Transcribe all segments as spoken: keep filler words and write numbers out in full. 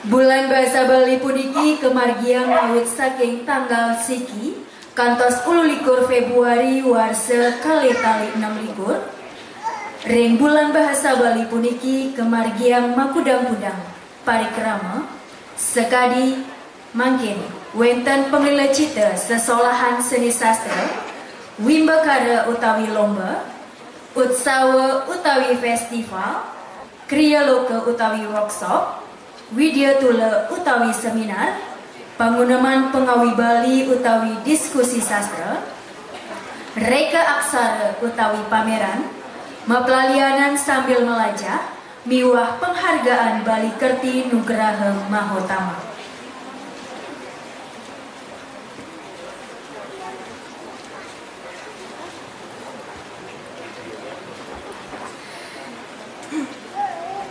Bulan Bahasa Bali puniki kamargiang awit saking tanggal siki kantos ulu likur Februari warsa kalih tali enam likur. Ring bulan Bahasa Bali puniki kamargiang makudang-kudang parikrama, sakadi mangkin wénten panglilecita sesolahan seni sastra, wimbakara utawi lomba, utsawa utawi festival, kriya loka utawi workshop, widyatula utawi seminar, panguneman pangawi Bali utawi diskusi sastra, reka aksara utawi pameran, maplalianan sambil melajah, miwah penghargaan Bali Kerti Nugraha Mahotama.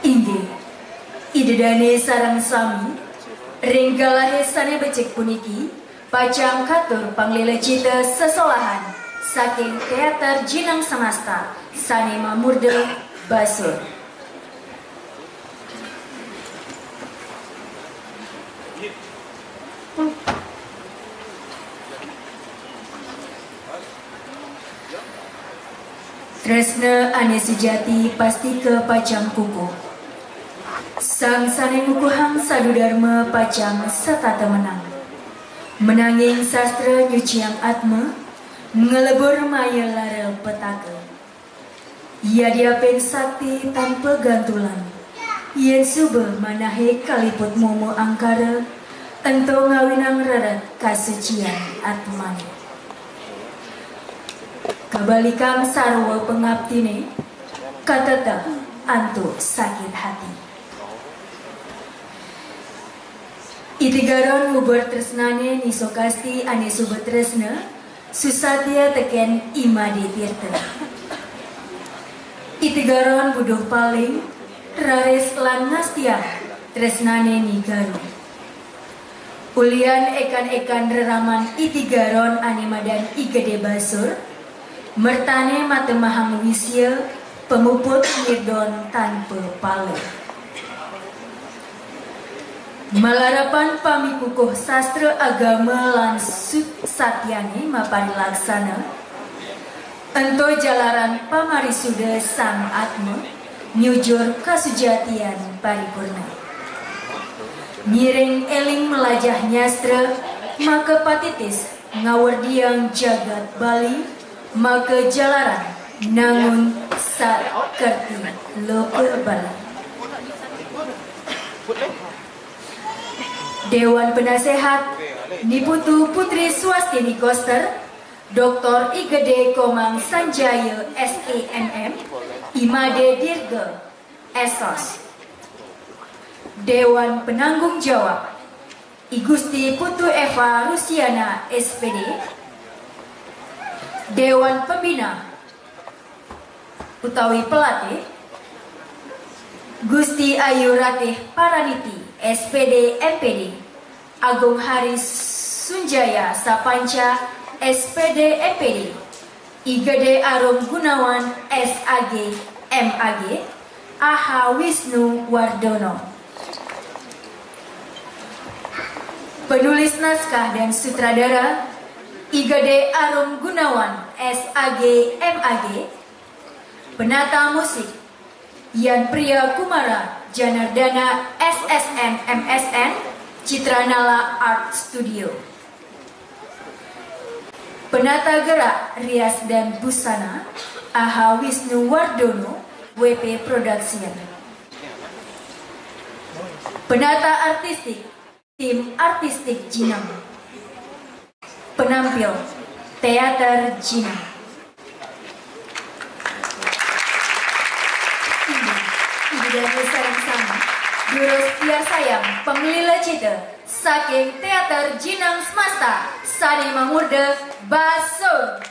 Inggih, Ida Dane sareng sami, ring galahé sané becik puniki, pacang katur panglilecita sesolahan saking Teater Jinang Semasta sané mamurda Basur. Tresna ané sujati pastika pacang kukuh. Sang sané ngukuhang sadudarma pacang setata menang. Menanging sastra nyuciang atma, nglebur maya lara petaka. Yadiapin sakti tanpa gantulan, yén suba manahé kaliput momo angkara, ento ngawinang rered kasucian atmané. Kabalikang sarwa pangaptiné, kateteh antuk sakit hati. I Tigaron ngubur tresnané Ni Sokasti ané suba tresna, susatya tekén I Madé Tirta. I Tigaron buduh paling, raris lan ngastiang tresnané Ni Garu. Ulian ékan-ékan reraman I Tigaron ané madan I Gedé Basur, mertané matemahang wisya, pamuput ngirdon tanpa pala. Malarapan pamikukuh sastra agama lan sut-, satyané maparilaksana, ento jalaran pamarisuda sang atma, nyujur kasujatian paripurna. Ngiring éling melajah nyastra, maka patitis ngawerdiang jagat Bali, maka jalaran nangun sat kerti loka Bali. Dewan Penasehat, Ni Putu Putri Swastini Koster, Doktor I Gedé Komang Sanjaya S E M M, I Madé Dirga, S Sos. Dewan Penanggung Jawab, I Gusti Putu Eva Rusiana, S P D. Dewan Pembina utawi Pelatih, Gusti Ayu Ratih Paraniti, S P D, M P D. Agung Hari Sunjaya Sapanca, S P D, M P D. I Gedé Arum Gunawan, S A G, M A G, A H Wisnu Wardono. Penulis naskah dan sutradara, I Gedé Arum Gunawan, S A G, M A G. Penata musik, Yan Priya Kumara Janardana, S S N, M S N, Citranala Art Studio. Penata gerak, rias dan busana, A H Wisnu Wardono, W P Production. Penata artistik, tim artistik Jinang. Penampil, teater Jinang. Inggih, Ida Dane sareng sami, durus piarsayang panglilecita saking Teater Jinang Smasta sané mamurda Basur.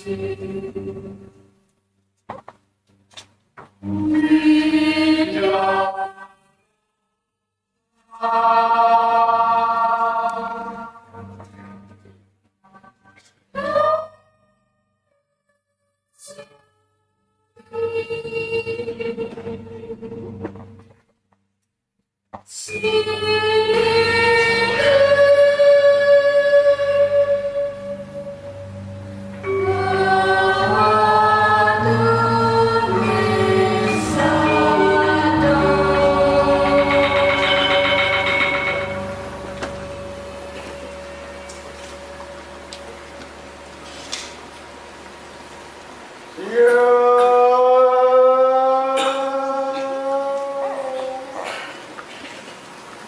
Ya,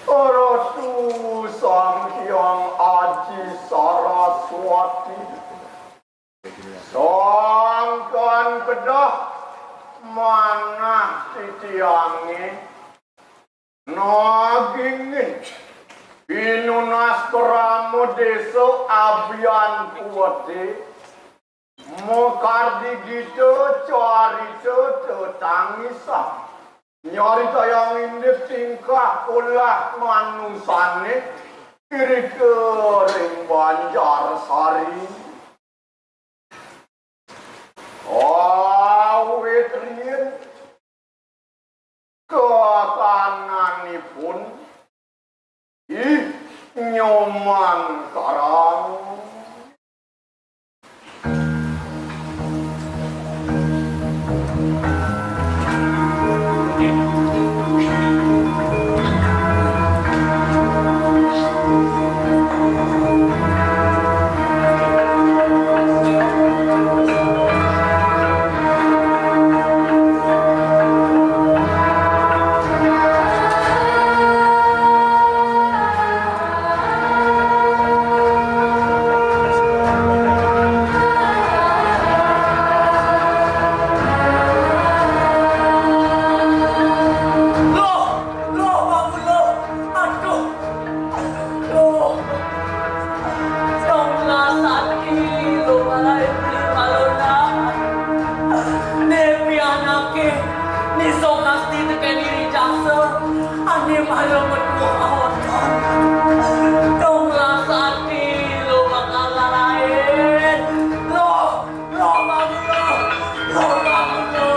Ratu Sang Hyang Aji Saraswati, sangkan kedah manah titiangé. Nanging pinunas krama désa Abian Kuwedé, makardi gita carita tetangisan. Nyaritayang indik tingkah polah manusané irika ring Banjar Sari. Awit riin kakanganipun Ih Nyoman Karang. Loh, loh, bangun, loh. Aduh, loh. Dong lah sakti, loh, balai beli balona. Né pianaké, né sokasti tekén diri jasa. Ané mara metuh aotan. Dong lah sakti, loh, bakal lalain. Loh, loh, bangun, loh. Loh, bangun, loh.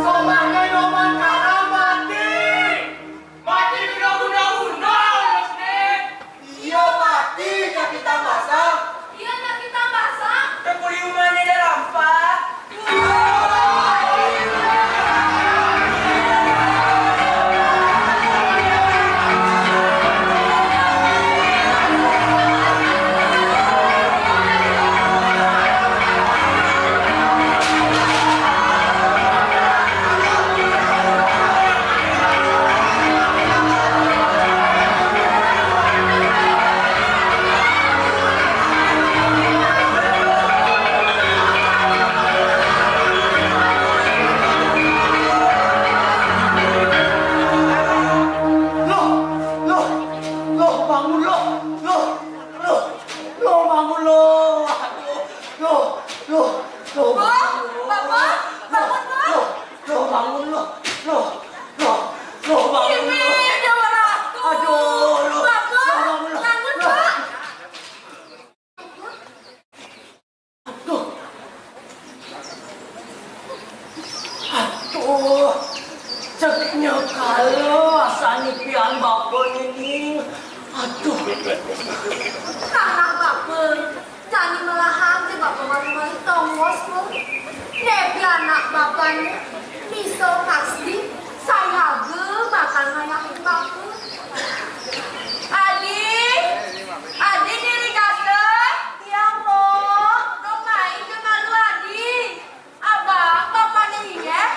Sombahné Nyoman Karang mati. Mati guna-guna undang, Mas Nek. Iya, mati nyakitan basang. Iya, nyakitan basang. Tepuri umahné darampak. Loh, loh, loh, bangun, loh, loh, loh, loh, bangun, loh. Aduh, loh, loh, loh, bangun, loh. Bapak, bangun, Pak. Loh, loh, bangun, loh, loh, loh, loh, bangun, loh. Ini dia orang. Aduh, loh, Bapak, loh, bangun, loh, bangun, loh. Pak. Aduh. Aduh. Ceknya kala asané pian bapa niki. Aduh. Anak bapa, jani melahang ja bapa malih-malih tongos, Bu. Né pianak bapané, bisa pasti sayaga bakal ngayahin bapa. Adi, Adi, diri gasa. Tiang, Mbok. Dong main ja malu, Adi. Abang, bapané inggih.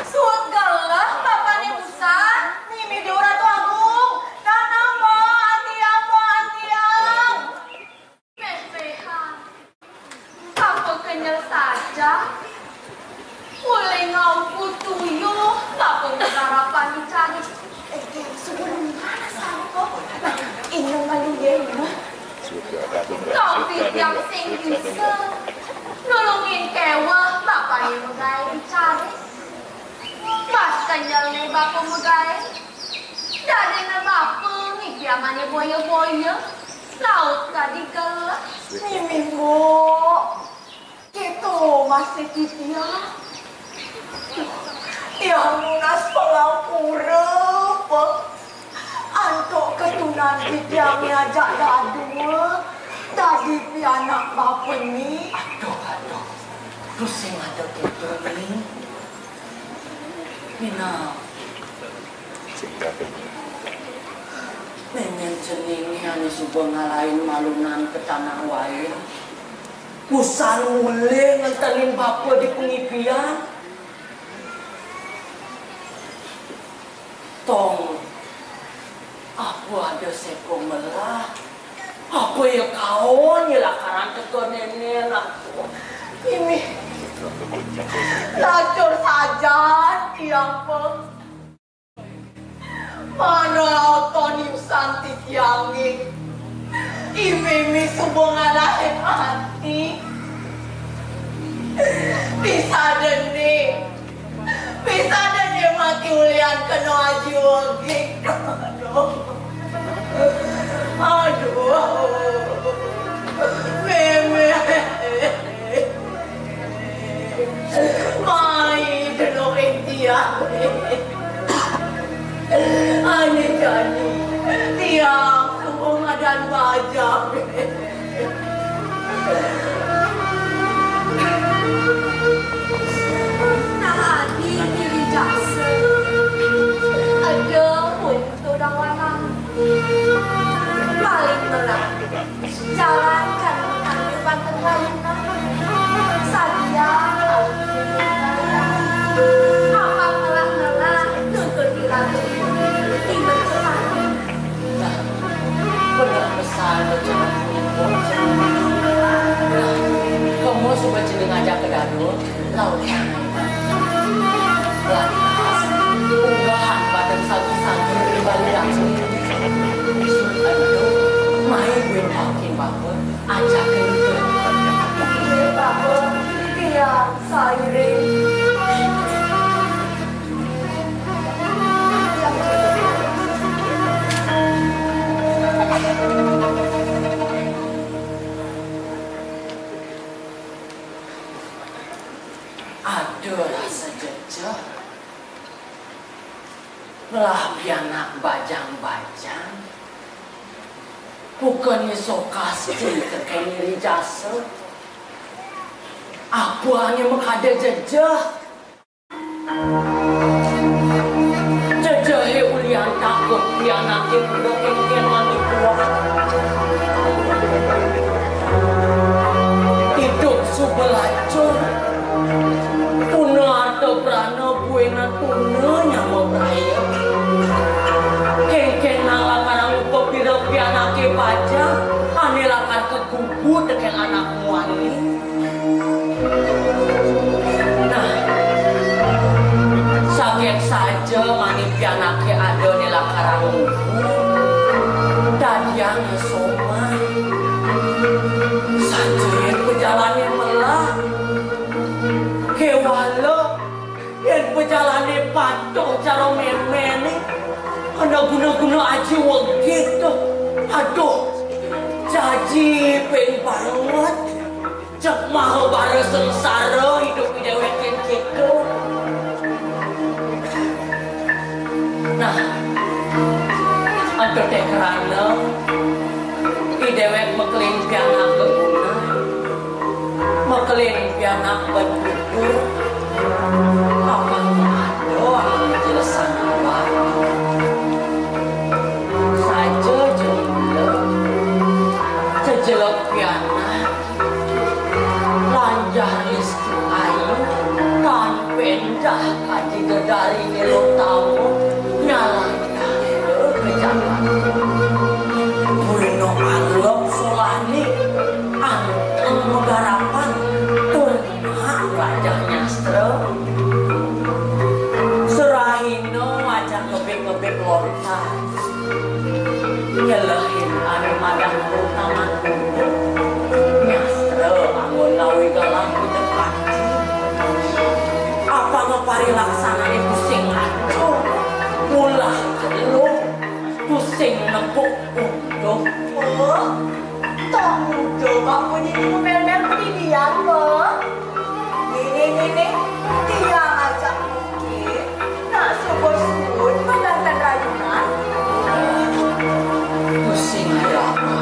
Suud gelah, bapané busan. Mimih Déwa Ratu Agung. Danang, Mbok, antiang, Mbok, antiang. Méh-méhan. Apa kenyel saja? Mulai ngauku tuyuh, bapa magarapan dicari. Eh, eh, suba nungguan asal ko. Nah, inna malu ya, inna. Kau titiang sing bisa. Nulungin kéweh bapané magaé dicari. Mas kenyel né bapa magaé. Dadiné bapa ngipiang ané boya-boya. Laut kadi gelah. Mimih, Mbok. Kéto masih titiang. Tiang nunas pangampura, Pek. Antuk katunan titiangé ajak dadua, dadi pianak bapané. Aduh, aduh. Tusing ada kéto, Ning. Minab. Mémén ceningé ané suba ngalahin malunan ka tanah wayah. Usan mulih ngentenin bapa di pangipian. Tong, apa ada séko melah? Apa ya kaon ya lakaran teka nénén aku? Ini lacur sajan tiang, Pek. Mana laut toniusan titiangé. Imimi suba ngalahin ati. Bisa dene. Bisa dene mati ulian kena aji wegik. Aduh. Aduh. Mémé. Mai delok tiang. Ané jani tiang suba madan bajang. Nah, adi diri jasa. Ada pun tudang lanang. Paling melah. Jalan kan mengandung banten kayunan. Sadia laut kayunan. Apa melah-melah nuntut dilalui. Di bentuk mati. Nah, bener pesan lo jangan berubah. Nah, kamu suka jadi ngajak ke dadu, laut jangan. Lantas, unggahan badan satu-satu di balik rambut. Maksud ento, mai buin makin bapa, ajak ke. Iya, bapa, tiang sairing. Ada rasa jejeh. Lah pianak bajang-bajang. Bukannya sokas tekén iri jasa. Apanya makada jejeh. Jejehé ulian takut pianaké buda kénkén mani kuat. Idup suba lacur. Tuna arta prana buina tuna nyama braya. Kénkén nang lakar lupa pira pianaké bajang, ané lakar kagugu tekén anak muani. Nah, saget saja mani pianaké ada né lakar ngugu, dadiang somah. Saja yén pajalané melah, kéwala yén pajalané patuh cara méméné, kena guna-guna aji wegik to. Aduh, jaji ping banget. Cek maha bara sengsara idup i déwék yén kéto. Nah, ento té krana i déwék makelin pianak geguna, makelin pianak betutur, apang ada anu jelesan awak. Saja jemula, jejelek pianak, lanjar istu ayu, tan péndah kadi dedari nilo tamu, nyalantar ke jagat. Buina alep solané, anteng magarapan, tur nyak belajar nyastra. Ari laksanané tusing ngaco, ulah keluh, tusing nepuk unduh. Oh, tong unduh bapa nini ngomel-mel bedidian, Mbok. Nini, nini, tiang ajak mungkin nak suba suud manganten rayunan. Tusing ada apa?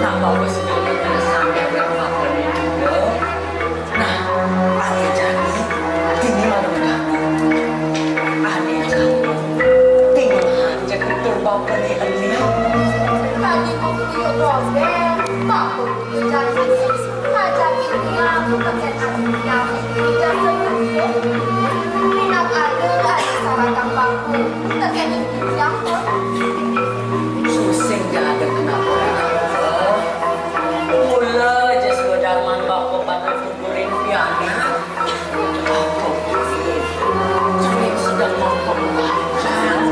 Nak bawa sini sampai berapa menit? Nah, ané jani, dini malam tadi. Ané jani, tinggal aja tutur bapa né ené. Tadi ku kuyuk robek, bapa kuyuk jani. Ngajakin tiang tekén ati tiang, tiga sedusun. Minab ada, ada sabatang bapa, tekén ati tiang, Mbok. Tusing ja ada kenapa-napa. Mula ja suba darman bapa patut guring pianak. Aku pikir, cening sedeng mampang bajang.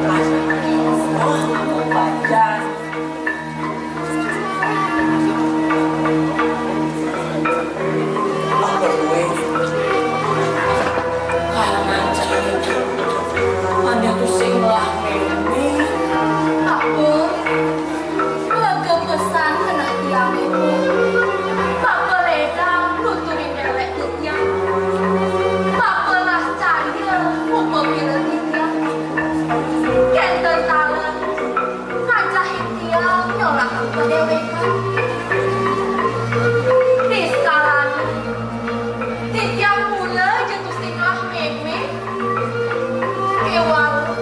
Rasa Allah mampang bajang. Apa duwe? Kalangan cening. Ané tusing lah mémé. Apa? Lega pesan keneh tiang iku. Bapa ledang nuturin déwék titiang. Bapa lah caya muba pira titiang. Kénten taler ngajahin tiang nyolahang padéwékan. Niskalane, titiang mula ja tusing lah mémé. Kéwala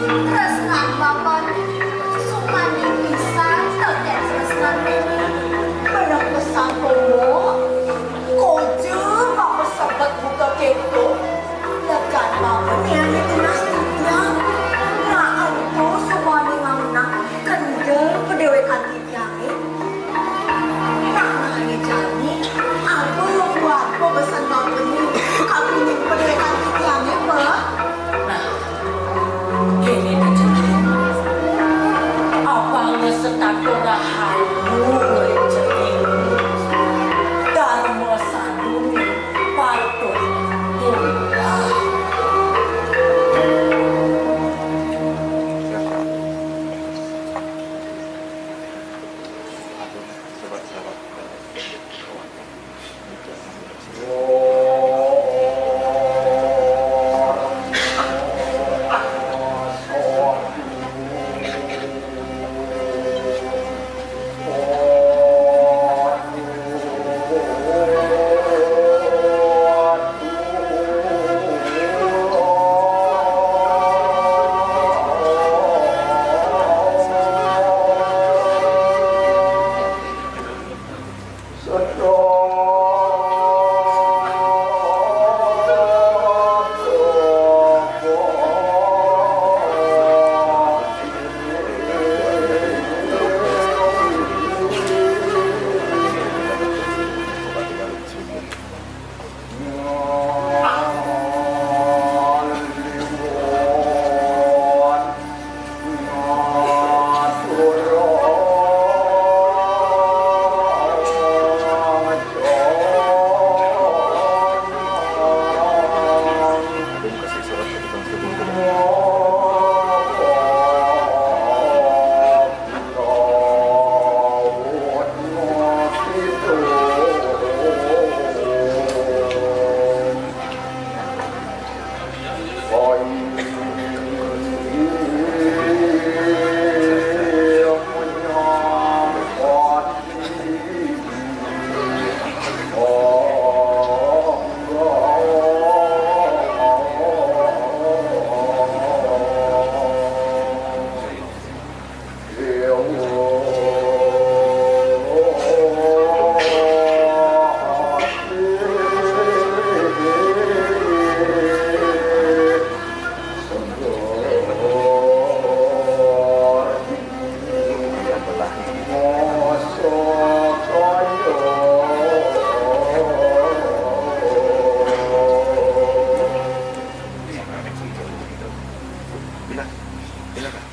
tresnan bapané sumaning pisan tekén tresnan mémé. Beneh pesan Mbok, koja bapa sebet buka kéto. Legan bapa né ané tunas titiang. Nah, ento sumaning anak kendel padéwékan titiangé. Nah, ané jani, apa buat pesan bapa né? Kapining padéwékan titiangé, Mbok? Nah, kéné cening. Apanga setata rahayu ring cening. Darma saduné patut tulah.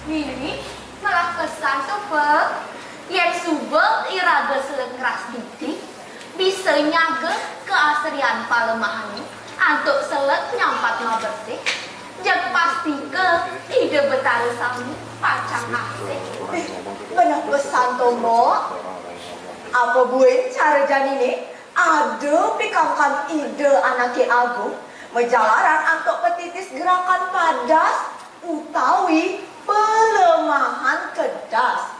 Nini, melah pesan to, Pe. Yén suba iraga sida ngras didi, bisa nyaga kaasrian palemahané. Antuk selek nyampat mabersih, jeg pastika Ida Betara sami pacang asih. Beneh pesan to, Mbok. Apa buin cara janine? Ada pikamkam Ida Anake Agung majalaran antuk patitis gerakan padas utawi pelemahan kedas.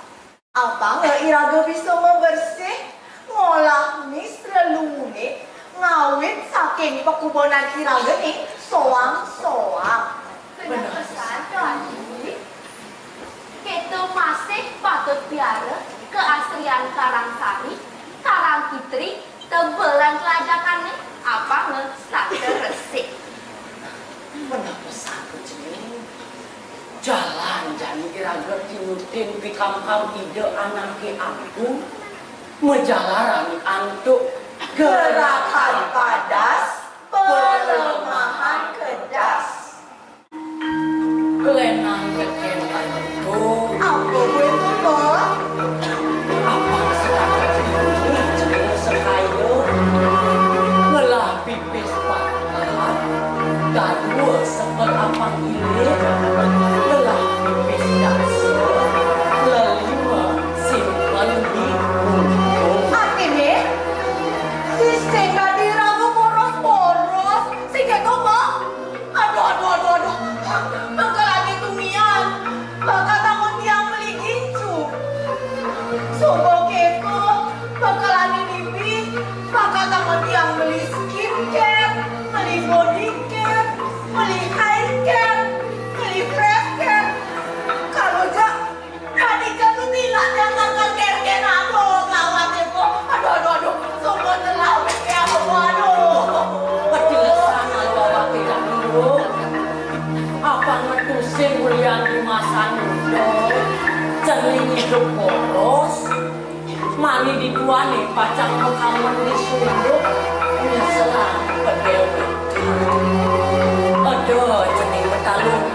Apanga iraga bisa mabersih, ngolah mis lelungune ngawit saking pakubonan iragane soang-soang. Beneh pesan, Adi. Kita masih patut piara keasrian Karang Sari, Karang Kitri, tebelan kelajakane, apanga setata resik. Beneh pesan, Cening. Jalan jani iraga tinutin pikamkam Ida Anake Agung, majalaran antuk gerakan padas pelemahan kedas. Lenang teken antuk. Apa kuwi to, Mbok? Apa sedang ini, Cening, sekaya ngelah pipis papat, kadua sekel apang ilir, ngelah pipis dasa, lelima simpen di gunung. Artine, sing dadi raga boros-boros, sing keto, Mbok? Aduh, aduh, aduh, aduh. Bakal ane tumian. Bakal tangun tiang meli gincu. Suba keto, bakal ane nipi. Bakal tangun tiang meli skincare, meli body care, meli eye care, meli face care. Kalau jak Radika tuh tinak yang ngangkat kerken, aduh, gawat, Eko. Aduh, aduh, aduh. Sungguh telah, Eko, aduh. Petilesan lalu awak tidak dulu. Apa ngetusing ulian di masa muda? Cening idup boros. Mani dituane pacang makamen di sunduk, nyeselang pedewek. Ada Cening metalung.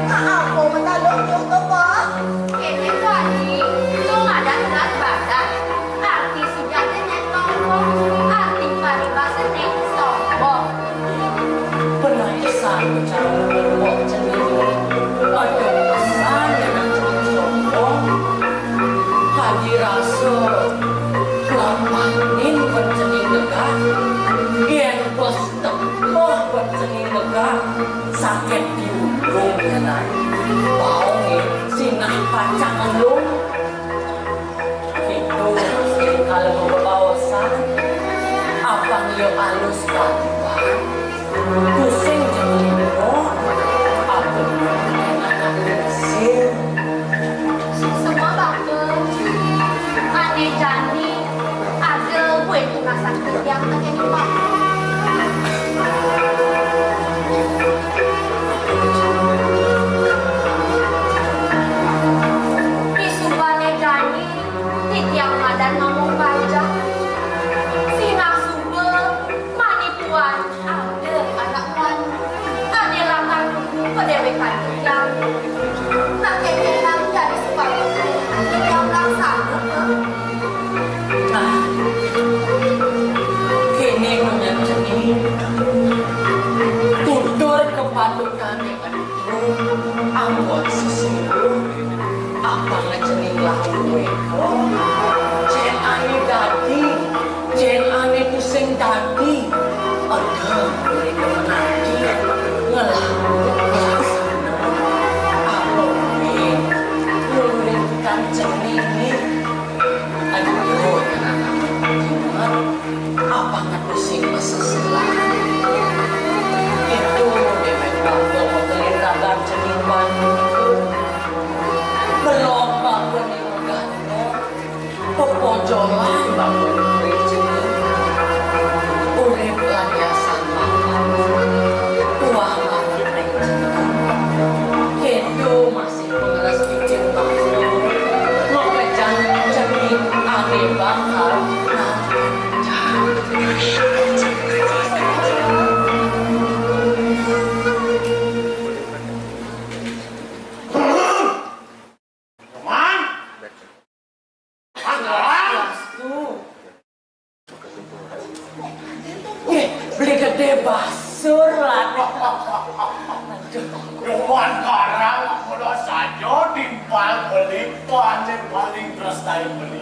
Apa metalung, Juk, to, Pak? Kene to, Adi, lu ngadan berat badan. Arti sujatine tongkong, arti paribasane sombong. Penapisan cara ngelembok Cening. Ada pesan yang Cening sombong. Kadi rasa kelapanin pencening degah, yen bos tepeh pencening degah, sakit di ulung ngenai. Baunge sinah pacang elung. Itu sing kalau bebaosan, apang yo alus gaduhan. Pusing jeng limo, apa enak sih? Suksma bapa, ane jani ada buin tungasan titiang tekeni bapa. Disubane jani, titiang madan ngomong pajak. Sinah suba, mani puan ada anak wan, ane lakar nunggu padewekan titiang. Nak kekenan jani sepatutne titiang laksana. Nah, kene ngunyan Cening. Tutur kepatutane ento anggon sesungguh. Apang Cening laku weko, jen ane dadi, jen ane tusing dadi. Ada murid menanti, ngelaku pelaksana. Apa kuwi? Luwih kan Cening ni. Aduh, anak-anak, apa ngetu sing beseselan? Itu dewek bangga mekelin ragan Cening bantu. Belum bangga ni megah. Pepojolan bangga negeri Cening. Urip lan yasan mapan. Tuah banget ring Cening. Ketu masih Pengeras kicin bangsa, mapejan Cening ane bakal nang. Nggih, Beli Gede, Bas. Sur lah. Cuman karang kula saja timpal beli, paling-paling terus tarik beli.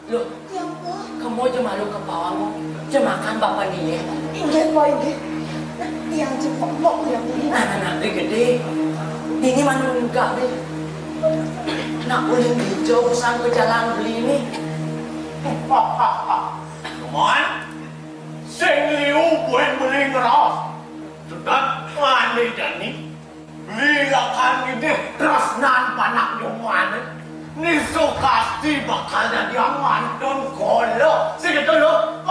Loh, ya Allah, kamu aja malu ke bawah mu. Jemakan bapak ni ya. Inggih, Pak, inggih. Nah, tiang jengkok, Pak, yang ini. Nah, nah, nah, gede. Ini mah nunggak, deh. Nak uling hijau urusan pejalan beli ini. Cuman, sing liu buin beli ngeros. Sudah, mandi jani. Beli akan ini terus nan panak nyumane. Ni Sukasti bakal jadi mantun kolo. Sing gitu lo.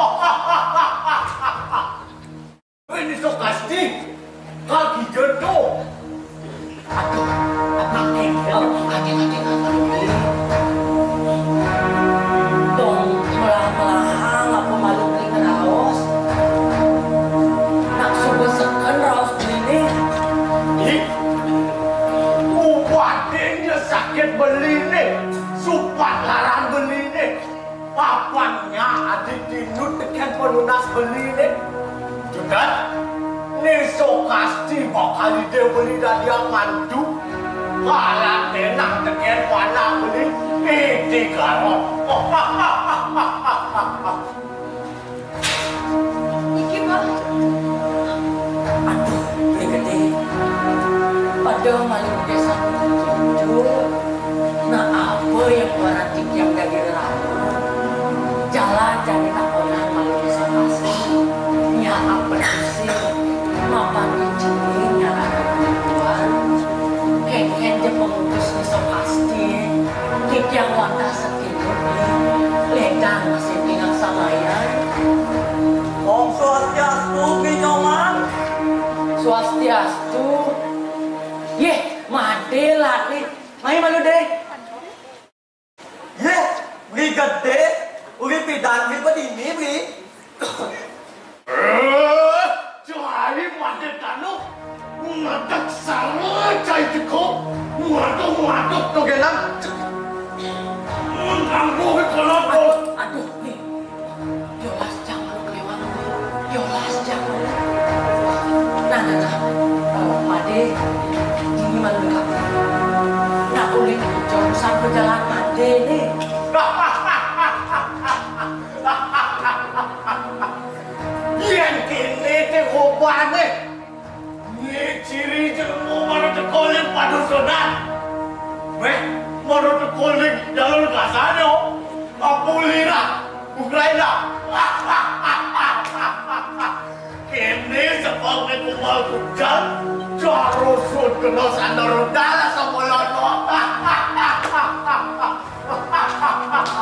Ini Sukasti. Kaki jatuh. Aduh, aduh, aduh, aduh, aduh, aduh. Dong, melah-melahang apa malu beli ngeraos. Nak subuh seken raos beli ni. Ih, ubatinnya sakit beli ni. Supat larang beli ni. Papannya adi tinut teken penunas beli ni. Jegad, ni Sukasti bakal ide beli dadi mantu. Kalah tenang teken panak beli. Iti garot. Iki, Bang. Aduh, Beli Gede. Pada malu desa tujuh. Nah, apa yang berarti yang dari rambut? Jalan cari takonan malu desa kasih. Nya apa sih? Mapan izin nyala kebutuhan. Kengken je pemutus ni Sukasti. Kikiang wantah sedih. Ledang masih tinggal samayan. Om Swastiastu, Ki Nyoman. Swastiastu. Yeh, made lah ni. Mai malu deh. Yeh, Beli Gede, Beli Pidan, Beli Pedini, Beli. Eh, cari mati tanu, matak sama cai teko, matuk-matuk tu genang. Mengganggu ke kolot. Aduh, aduh, nih. Yolas jang malu kelewat, nih. Yolas jang malu. Nah, nah, nah. Eh, Made, ini malu dekat. Nak uling hijau, sampai jalan Made, nih. Yén kéné té obahé. Né ciri jero mara teka ling padusunan. Méh, mara teka ling jalur gasané, oh. Apa lirah, Ukraina. Kéné sebabné kumal kujal, cara sud kena sandar rudal sama lono.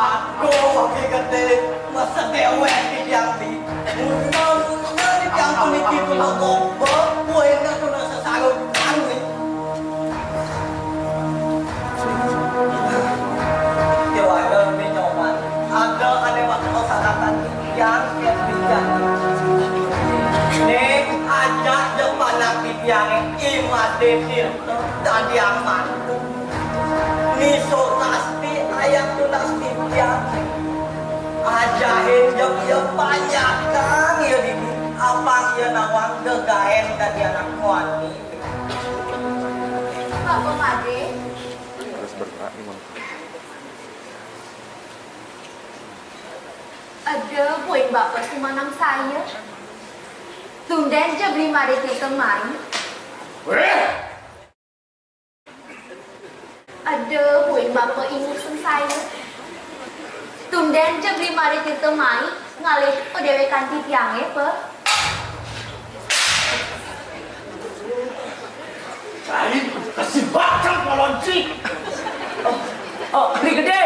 Aduh, Ki Gedé, masa déwék titiang, Bi. Munna-munna titiang puniki tuna goba, buina tuna sesarungan, Bi. Déwék, Bi Nyoman, ada ané bakal salahkan titiang, kén titiang. Ning, ajak jeng panak titiangé, I Madé Tirta, dadi aman. Ni Sukasti ayah tunas titiang. Ajahin jeng ia panjakan ia dini, apang ia nawang gegaén dadi anak muani. Bapa Madé. Terus bergerak di mana? Ada buin bapa sumanang saya. Tundén ja beli Madé Tirta mai. Wéh! Ada buin bapa ingus saya. Tundén ja beli Madé Tirta mai, ngalih padéwékan titiangé, Pa. Lain, kasih bakal kolonci. Oh, oh, Beli Gedé.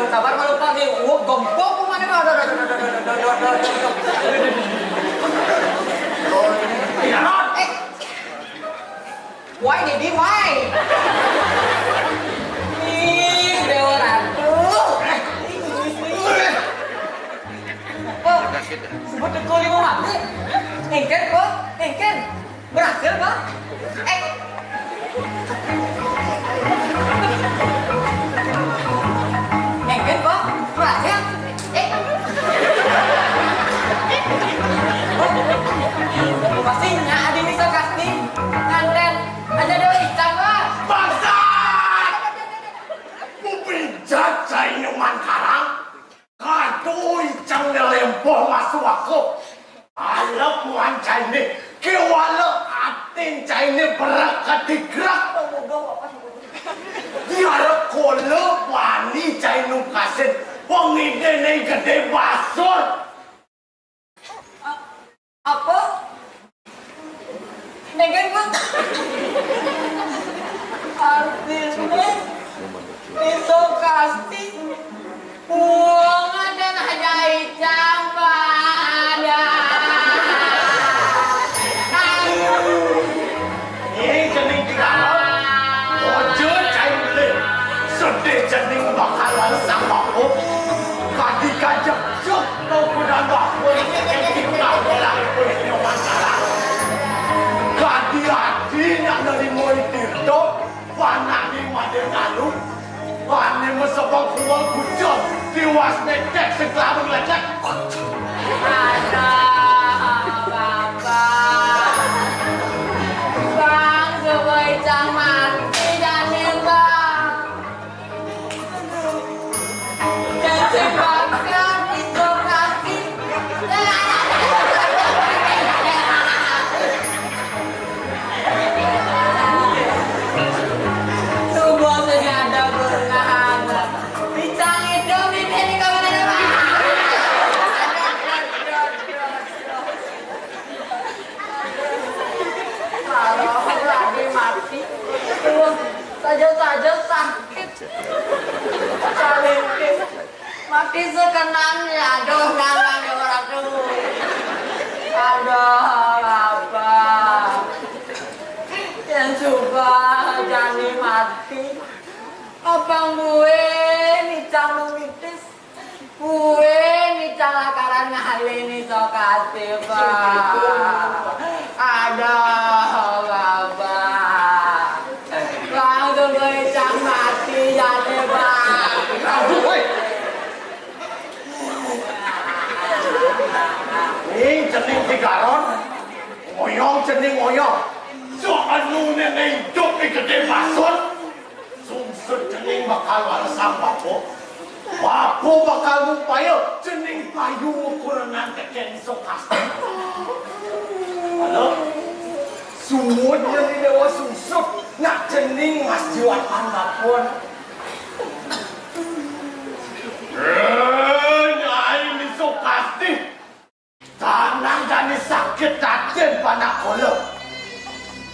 Sabar, malu pagi. Wah, gempok mana? Aduh, aduh, aduh, aduh, aduh, aduh, aduh, aduh. Iya, Rod. Eh. Why, Dedi, why? Ih, Dewa Ratu. Eh. Oh, sebut tekul lima mati. Engken, kok. Engken. Berhasil, Pak? Eh. Engken, Pak? Berhasil? Eh. Pastinya ada bisa casting. Nganten. Aja ada ikan, Pak. Bangsat! Ku pijat cai nyoman karang. Kado icang nelempoh masuk aku. Alep muan caine, kewala atin caine berak kadigrak. Diarep kola bani cai nungkasin, pengidene gede basur. Apa? Nengken, Bang. Artine iso casting. Wong ada aja icang pada. Ini cening tiga. Ojo cai beli. Sedih cening bakal sama aku. Kadi kajak cuk no kuda bakul. Kadi ati nak nerimo tirto. Panani made nalu. Pane mesebang kuwang kucung. Tiwas nekek sekelabang lecek. Ada apa? Bang, coba icang mati jane, Bang. Aduh. Cacing bakar, pisau kaki. Tuh bosnya ada benar. Pisang hidung ini di kamar, Bang. Kalau lagi mati, tuh saja-saja sakit. Saling mati sekenan ya, aduh, ngarang ya orang tuh. Aduh, apa? Yang coba jani mati. Abang gue nih cang mitis. Gue nih cang lakaran ngalih nih sok asih, Bang. Aduh, Bapak. Bang, gue cang mati jani, Bang. Aduh, woi. Ning cening tigaron, ngoyong cening ngoyong. Sok anu nenek hidup di gede maksud. Sungsut cening bakal walesan bapo. Bapo bakal ngupaya cening payu ukuran teken sok kasta. Halo? Suud nyeni dewa sungsut. Nak cening mas jiwatan bapon. Eh, nyai miso kasti. Tanang jani sakit katin panak kola.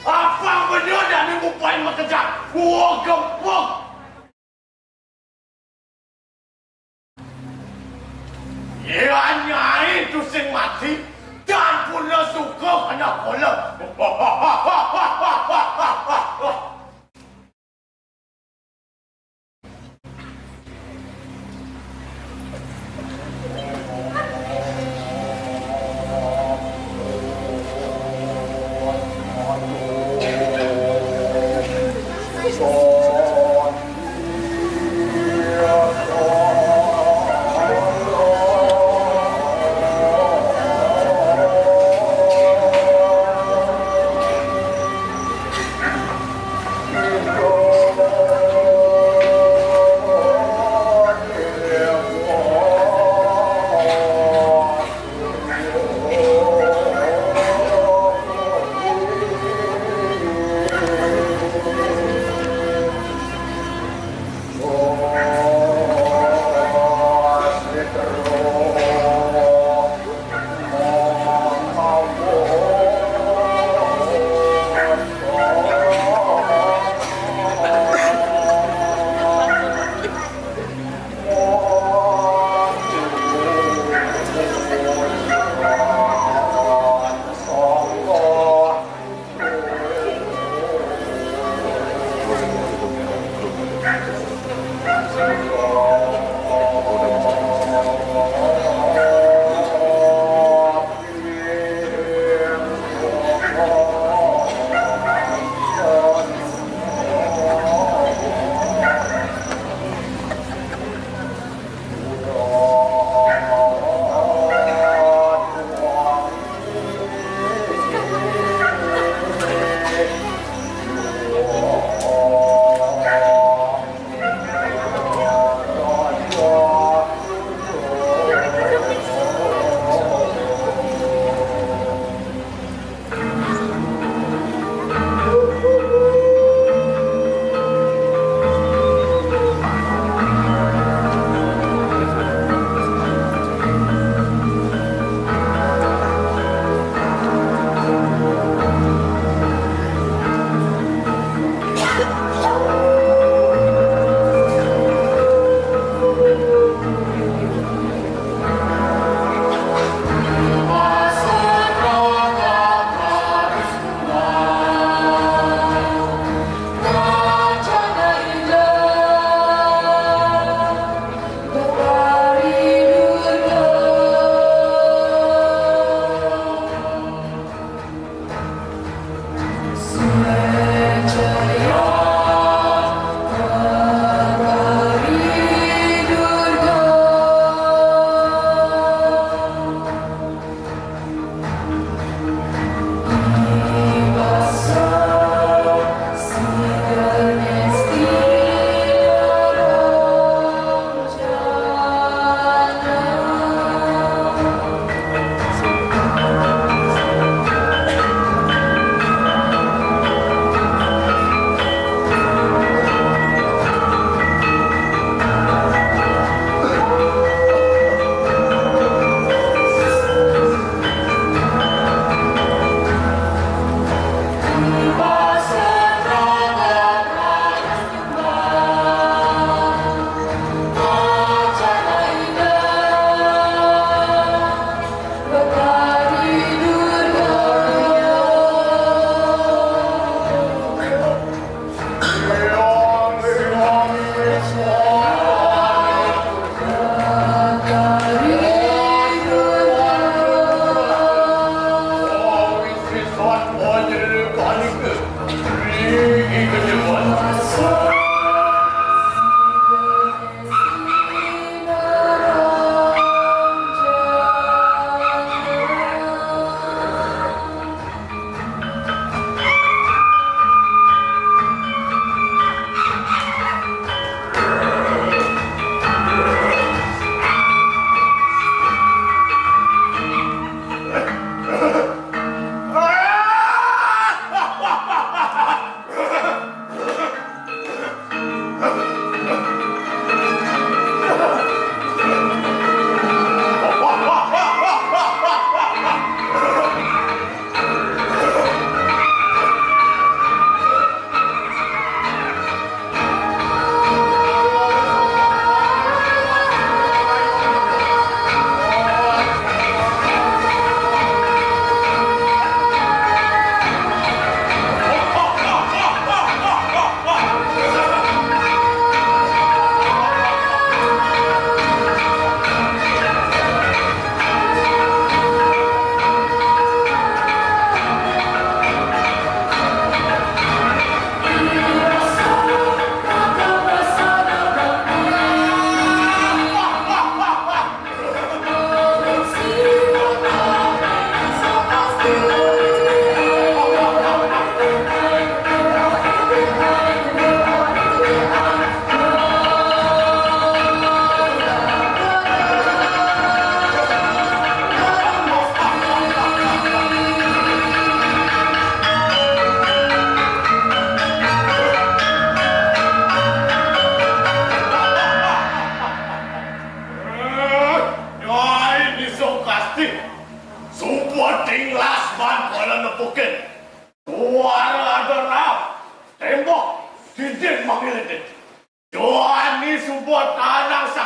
Apa bener jani mupai makejang? Gua gempuk. Ya nyai tusing mati. Dan pula suka panak kola.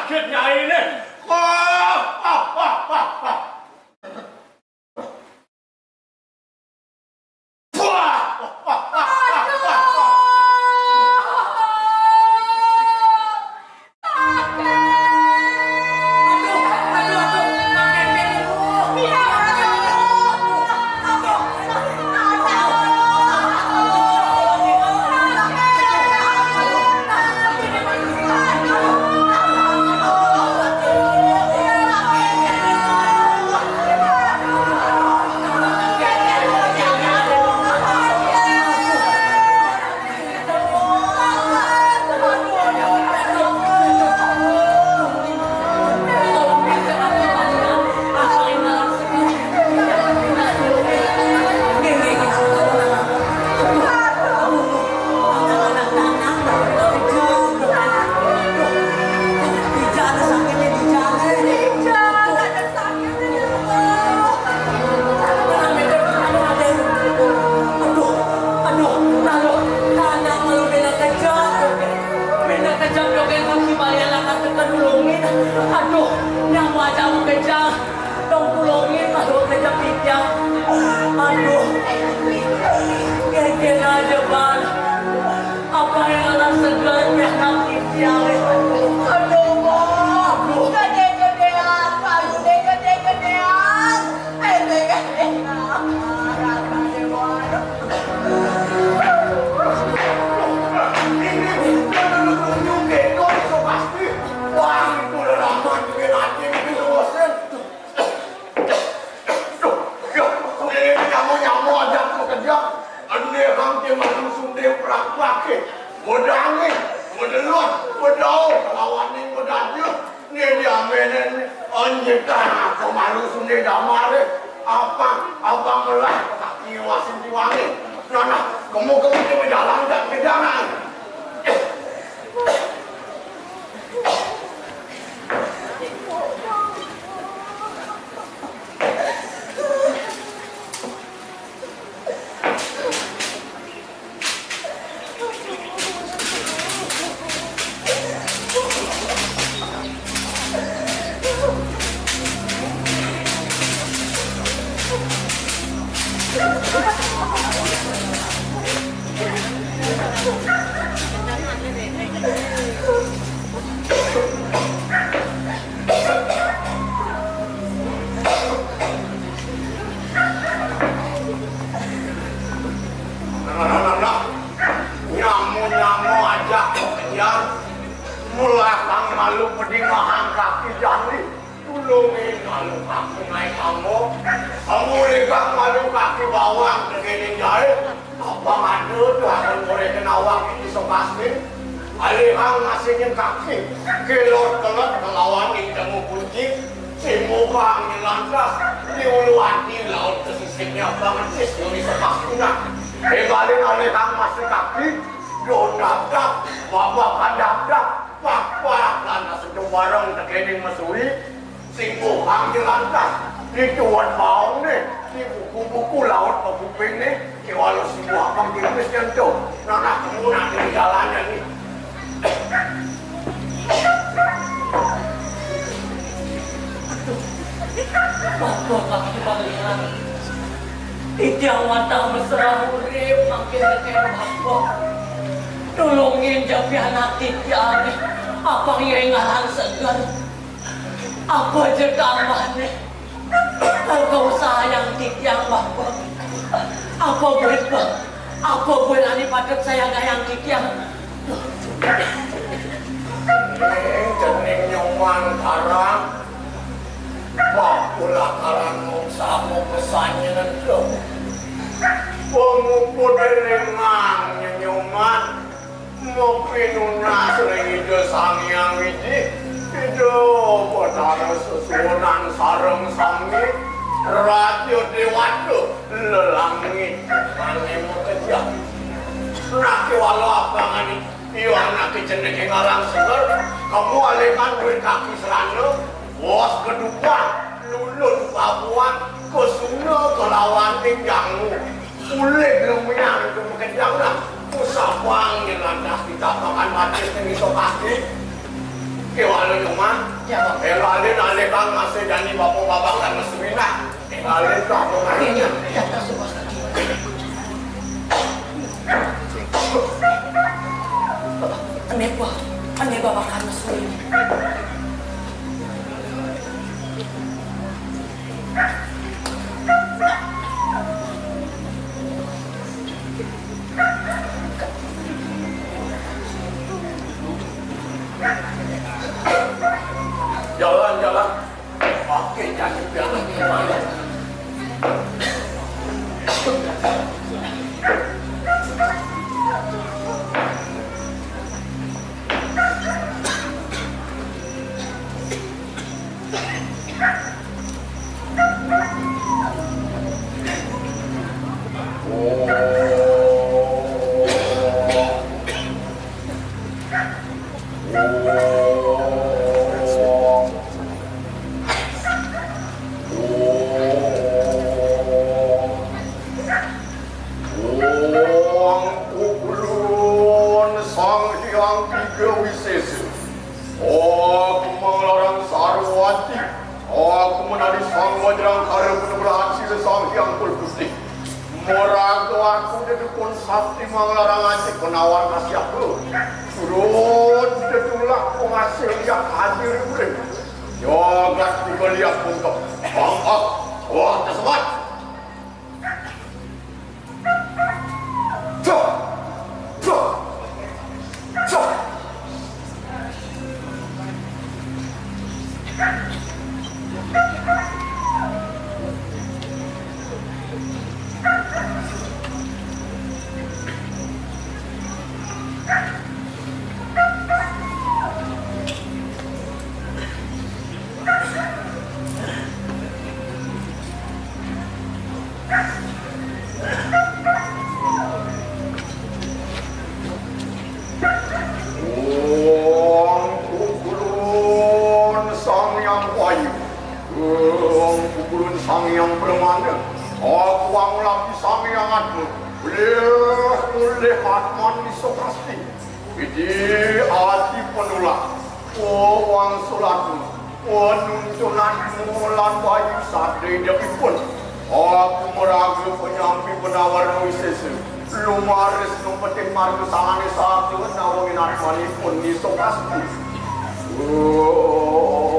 Nyainé. Wah, wah, wah, wah, wah. Wah, wah, wah, wah, wah. Aduh, aduh, anak malu bena kejang. Bena kejang joget kaki balian anak tekan ulungin. Aduh, nyang wajah kejang. Dong ulungin malu kejang pijang. Aduh, kejang aja bal. Apa yang anak segar ya nanti siang. Aduh, aduh. Gede-gedean, gede-gedean. Duh, ya, ini nyamo-nyamo aja aku kerja. Ende hang ke malu sunde prak-prak ke. Modangin, modelot, modau, lawanin modajut. Ni diamenen, anjir, tanah pemalu sunde damar, eh. Apa, abang melah, tak kiwasin diwangi. Nah, nah, kamu, kamu dia berjalan tak ke jalan. Nah, nah, nah, nah. Nyamo-nyamo aja kok, ya. Mula kang malu pedingahang kaki jani. Tulungin malu kaki naik ambo. Ambo lekang malu kaki bawang tegene jae. Abang ada tuh akan boleh kenawang di sokasne. Alihang ngasingin kaki. Kelot-kelot kelawan yang temu kunci. Simbukang lantas di ulu hati laut pesisirnya bangetis yang bisa pakunan. Ebalin alihang masih kaki. Don dapdak, babakan dapdak, pak-pak lantas itu bareng tekening mesui. Simbukang lantas di tuan baong ne, di buku-buku laut pekuping ne. Kewalo simbukang tipis nyentuh. Nah, nah, kamu nak di jalannya nih. Aduh, bapak kaki pangeran. Titiang wantah mesra urip makin dekat bapak. Tulungin japi anak titiang. Apa iya ngaran segan? Apa aja tambahnya? Kau sayang titiang bapak. Apa buat bang? Apa buat ani patut sayang gayang titiang? Ning cening nyoman karang. Bakulah karang mung sama pesannya nentu. Pemuput ring mang nyoman. Mapinunas ring Ida Sang Hyang Widhi, Ida Batara Sesuhunan sareng sami, Raja Dewata lelangit mane makejang. Nah, kewala abangane, iya anake jenenge ngaran seger, kamu alekan duit kaki serana, wos kedupan, lulun babuan, kesuna kelawan ning jangu. Ulih lumiang itu makejang lah. Usapang yen lantas ditapakan macis ning iso kaki. Kewan Cuma, ya, Pak. Eh, lalin alih kang masih jani bapak-bapak kan masih minah. Eh, lalin tuh apa namanya? Ya, ya, ya, suka, suka. Ane, Pak. Ane, bapak kan masih minah. Jalan, jalan. Oke, jangan, jangan, jangan. Wong kukulun Sang Hyang Tiga Wisesa. Aku manglarang sarwati. Aku menadi Sang Wajrangkara penuh berhasil Sang Hyang Kulputih. Moraga aku dedukun sakti manglarang aji penawar kasih aku. Surut dedulah penghasil yang hadir urip. Jagat tiga liak untuk bangkok. Wah, tersemat. Wong kukulun Sang Hyang Wayu. Wong kukulun Sang Hyang Permana. Aku wong lapi Sang Hyang Atma. Ulih, ulih Atman iso pasti. Widi adi penulak. Wong sulatmu. Wong nuntunan mulan bayu sadhe depipun. Aku meraga penyampi penawar wisesa. Lumaris numpetin marga sangane satu nawa minatmanipun niso astu.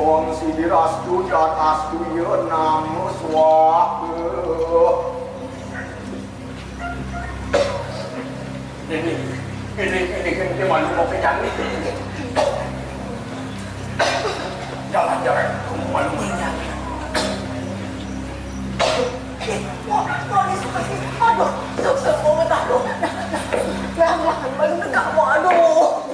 Wong sidirastu jatastu ya namo swaha. Ini, ini, ini, ini malu mau ke jani. Jalan, jalan, malu mau ke jani. Aduh, sukses, sukses banget, aduh. Pelan-pelan, malu tegak, aduh.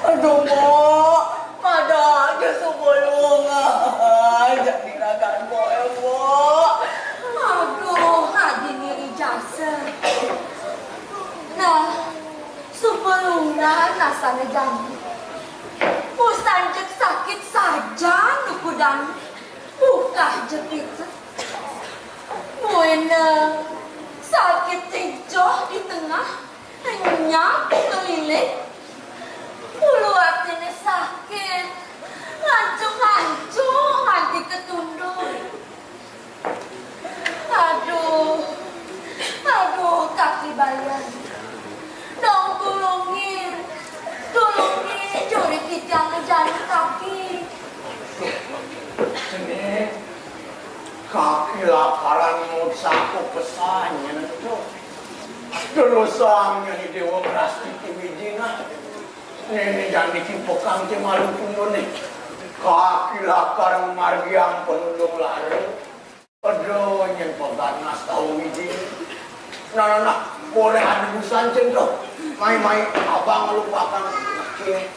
Aduh, Mbok, pada aja sebelum. Jadi ragan, Mbok, ya, Mbok. Aduh, adi niri jasa. Nah, sebelum nah nasane jani. Pusan jek sakit saja nukudan. Bukah jek itu. Buena sakit tijoh di tengah. Nyap keliling, ulu atine sakit, ngancung-ngancung nganti ketunduk. Aduh, aduh, kaki bayan. Dong tulungin, tulungin, juri titiang ngejani kaki. Sini, kaki lakaran mau saku pesannya tuh. Delosangnya ni Dewa Brastiti Widina. Nene jani ki pekang ke malu pundone. Kaki lakar margiang penulung lara. Aduh, nyen pegat nas tahu Widina. Nah, nah, nah, boleh adi busan cen tuh. Mai, mai, abang lupakan. Oke.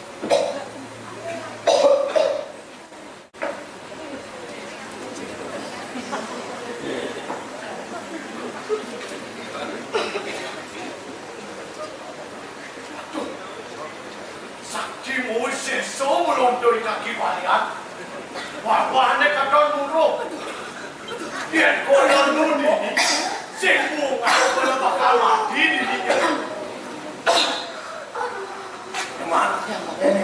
Sakti Moses so melontoy kaki balian. Wah-wahne katon muruk. Yen koyo nuni, sing bungah bakal mati dini. Cuman, ini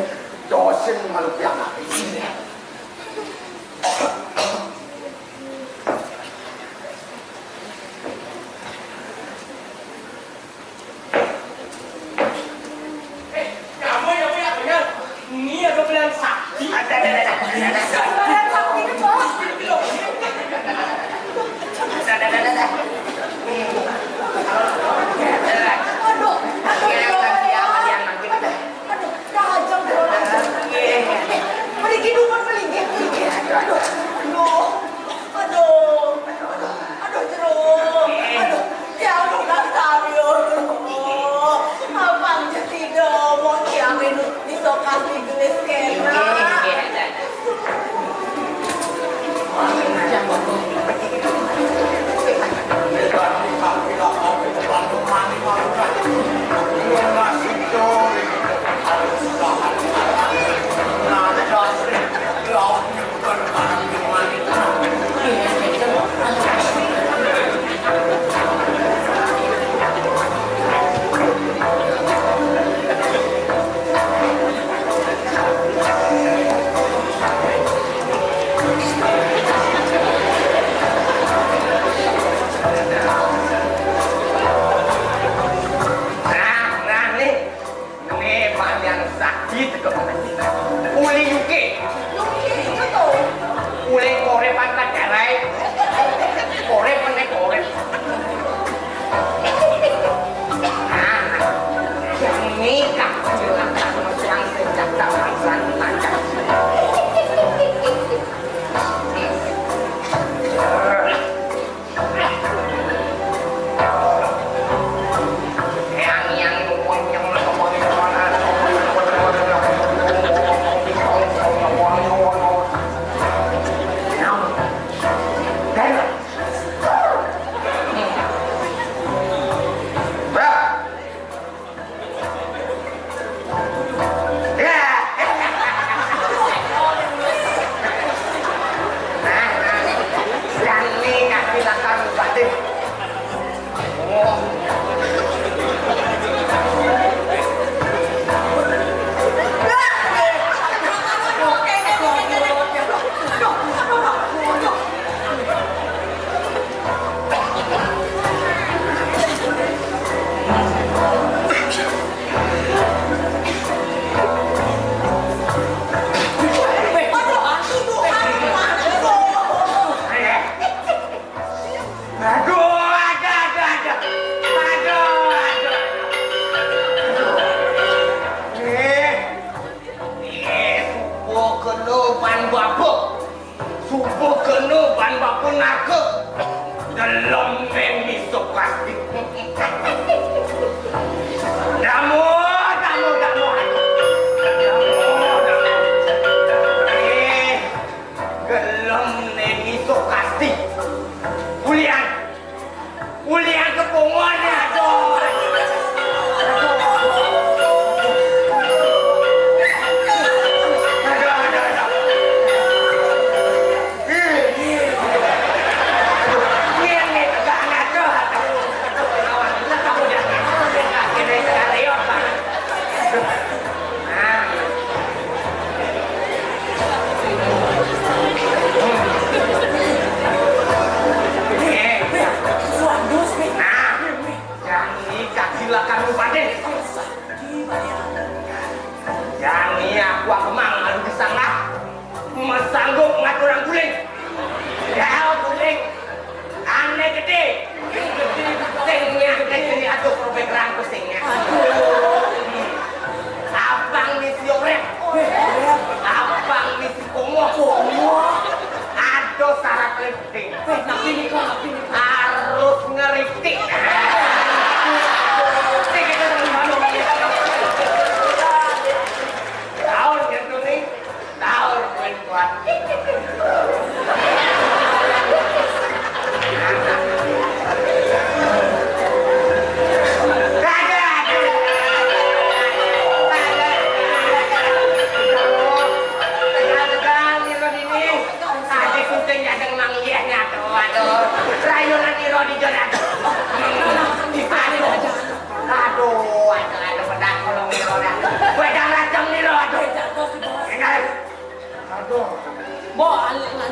Dosen malu piang api. Eh, kamu yang punya benar. Ini ada pilihan sakti. Ada, ada, ada, ada. Pilihan sakti itu, Bos. Ada, ada, ada, ada. Aduh, aduh, ya, ya, ya, ya, ya. Aduh, dah aja, bro. Eh, pergi dulu, pergi, pergi. Aduh, aduh, aduh, aduh, Jero. Aduh, ya Allah, Nastario. Abang jadi dong, mau kiamin di lokasi gelis kena. Nah, nah, nih. Nih, Pak yang sakti teko. Uli yuke. Yuke itu tuh. Uli korep angkat cerai. Korep meneh korep. Nah, yang nikah silakan mesra sejak zaman sang. Aduh, aduh, aduh, aduh. Aduh, aduh. Eh, eh, subuh kena ban bapa. Subuh kena ban bapa naka. Delem men misuk plastik. Damo, damo, damo. Damo, damo. Eh, gelem ne misuk plastik. Ulian. Ulian kepungan ya, aduh. Aduh, aduh, aduh. Ih, ih. Aduh, ini, ini tegang, aduh, aduh. Aduh, lawan. Lah, kamu jangan, kamu jangan, ini sekali, ya, Pak. Aduh. Nah. Nah, yang ini kaki lakar lupa deh. Yang ini aku kemang lalu disangka. Masanggup ngatur orang guling. Ya, guling. Ane gede. Sing nyakit ini, aduh, robek rangku sing nyakit. Aduh. Abang misi orek. Abang misi komo. Komo. Aduh, syarat lifting. Eh, tapi ini kok, tapi ini. Harus ngeritik. Sing kita sama-sama. Tahun gitu nih. Tahu, kowe kuat. Ada, ada. Tegal-tegal, niro dini. Tadi syuting jadeng Mang Yeh nyatu, aduh. Rayunan niro di Jonat. Aduh. Aduh, aduh, aduh, pedang kolong niro dah. Wedang racem niro, aduh.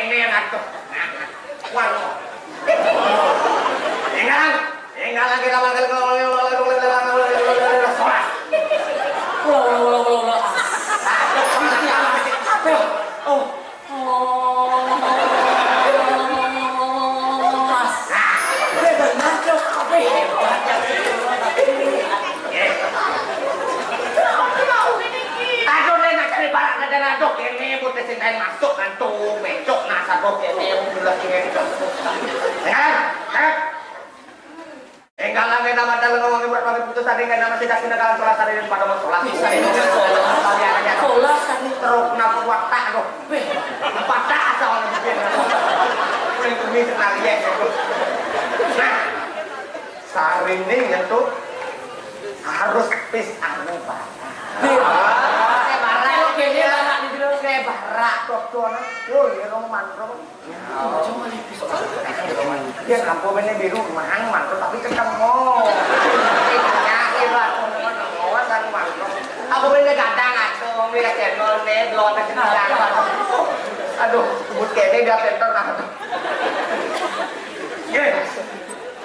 kéné atuh. Waduh. Énggal, énggal lagi, énggal lagi, solas. Ulah, ulah, ulah, ulah, ulah. Aduh, solas. Aduh. Oh. Oh. Mas. Udah benar, Cok. Aduh, Dé, nak cari barang aja, aduh, ini butuh sing lain masuk, kan, tuh, becok, nah, sago, ini, udah, ini. Kan? Kan? Énggal lagi nama dalem ngomong buat bagi putus tadi, kan, nama sidak pindah kalah solas tadi pada mau solas. Bisa ini solas. Solas tadi. Terus kenapa buat tak, tuh? Empat tak asal orang bikin. Kulit kumis, nah, iya, gitu. Nah, sarining nyentuh harus pis anu barang. Kayak barang. Oke, dia barang di dulu. Kayak barang, tuh, tuh, nah. Yo, ya, kamu mantul. Ya, ampo bene biru, mahang mantul, tapi ketemu. Iya, iya, Pak. Kawan kan mantul. Aku bene gadang, atuh, wong wira cendol, nih, belum ada cerita. Aduh, sebut kene dia center, nah. Ye,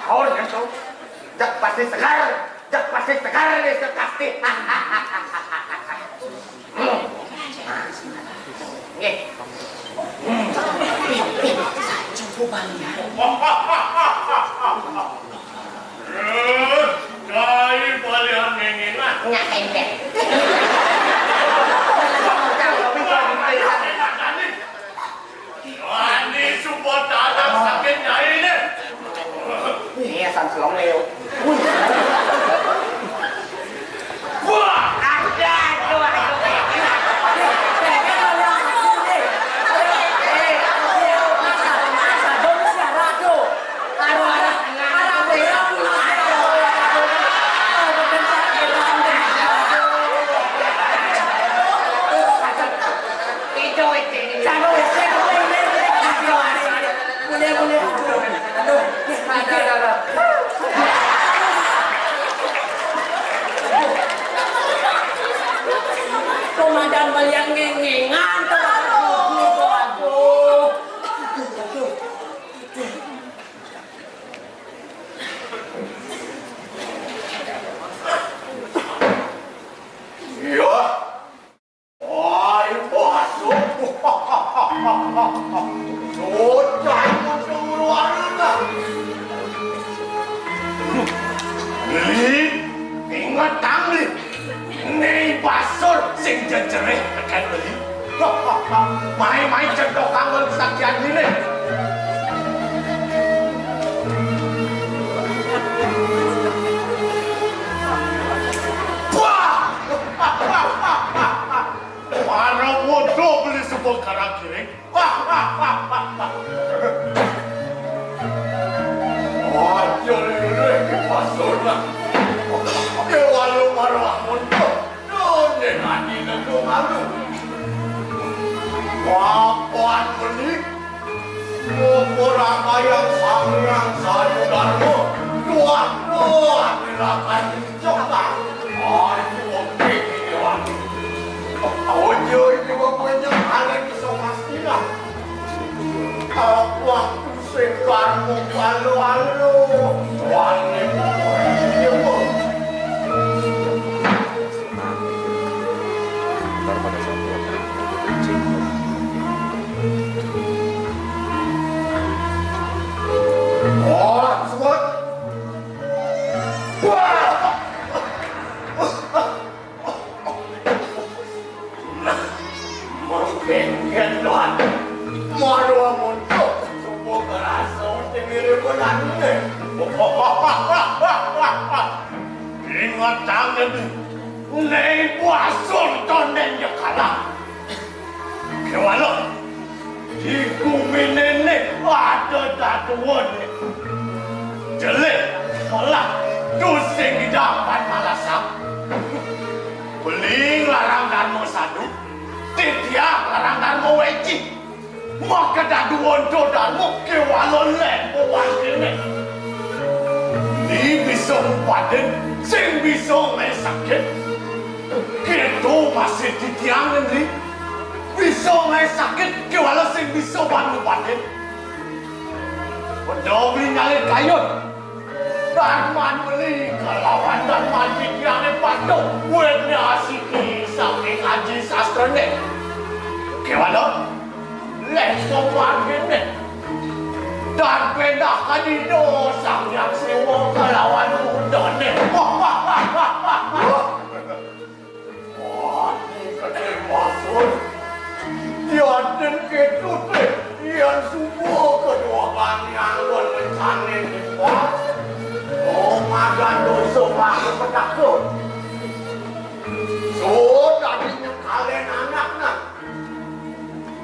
sahur, ya, tuh. Jak pasti segar, jak pasti segar, nih, pasti. Hmm. Nggih. Hmm. Saja balian. Eh, kai balian ngengenan. Nyak tempe. Wani support anak sakit nyai ini. Iya, San Selong Leo. Wah, ada, aduh, aduh. Itu, itu, ini. Mulai, mulai. Aduh, aduh, aduh, aduh. Komandan balian ngengengan, tuh. Aduh, aduh. Sujai pun sumur warna. Beli, inget tang, Beli. Nyai Basur sing jejereh teken Beli. Mai-mai cedok kangen sakian dini. Wah! Para bodoh Beli sebut karak kiri. Aja lirih di pasurna. Kéwala marwah montok. Dodé adi lendung alu. Papan meni. Mukur amayang Sang Hyang Sayadarma. Duah, duah, dilakan cokak. Ayo, oké, ini wangi. Ojo, ini wangi, kalian bisa pastilah. Apa aku sing karmu alu-alu? Wani, iya, Bu. Ntar pada saat dia beli, dia udah kencing. Oh, sebut. Wah! Mungkin gendon. Malu muntuk. Subuh kerasa sendiri benarnya. Ingat tangan. Nyai Basur tondén ya kalah. Kéwala, di gumi néné ada datuan. Jelé, kalah, tusing dapat malasak. Beli nglarang Darma Sadu, titiang nglarang Darma Weci. Maka dadu onto Darma kéwala lempoan kéné. Ni bisa ngupadin, sing bisa ngaé sakit. Kéto masih titiang, Ni. Bisa ngaé sakit, kéwala sing bisa ban ngupadin. Peduli nyalit kayun. Darman Beli kalawan Darman Pikiané patuh buat nyasiki saking aji sastrané. Kéwala, lén sopan kéné. Dan péndah kadina Sang Hyang Siwa kalawan mudané. Wah, gedé maksud. Yadin kéto té, yén suba kedua kami anggon rencanané pas. Oh, magan dosa maka petaka. So, tadi nyekalin anakna.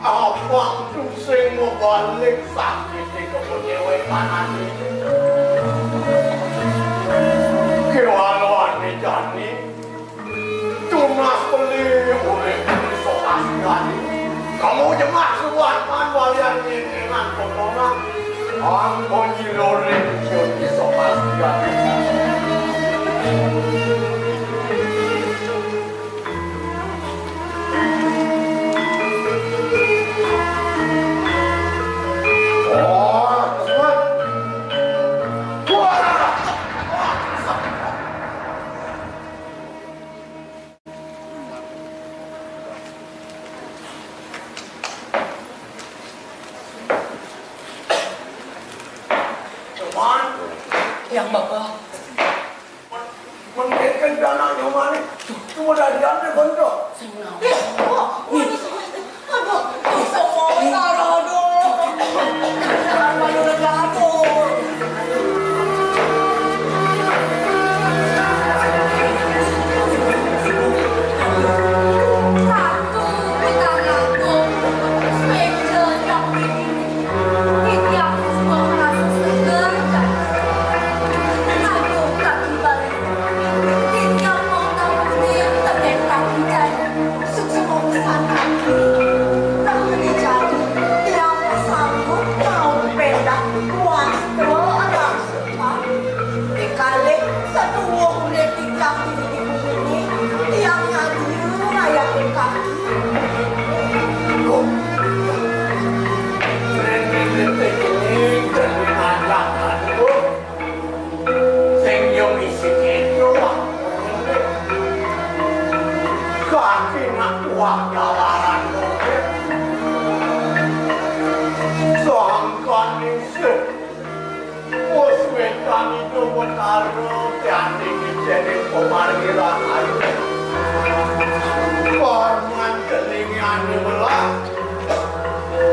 Abang tusing mabalik sakit di kebun déwék tanah ini. Kéwala ané jani. Tunas Beli urip di Sokasihani. Kamu jemak subuhan pan walian ngiringan kotonan. Angko nyilorin ciut di Sokasihani. Oh, Asmat. Wah! Cuman, yang Bapak. Mendingkan dana nyawa ni. Cuma dari anda bentuk. Sing naon? Aduh, semua besar, aduh. Aduh, aduh. Ratu, putra Ratu, semeja yang begini. Titiang semua merasa segar dan aduh, kaki balik. Titiang mau tahu dia tetap kaki jaya. Sukses mau pesan. Betara tianding dening pamargi rahayu. Korman dening ane melah.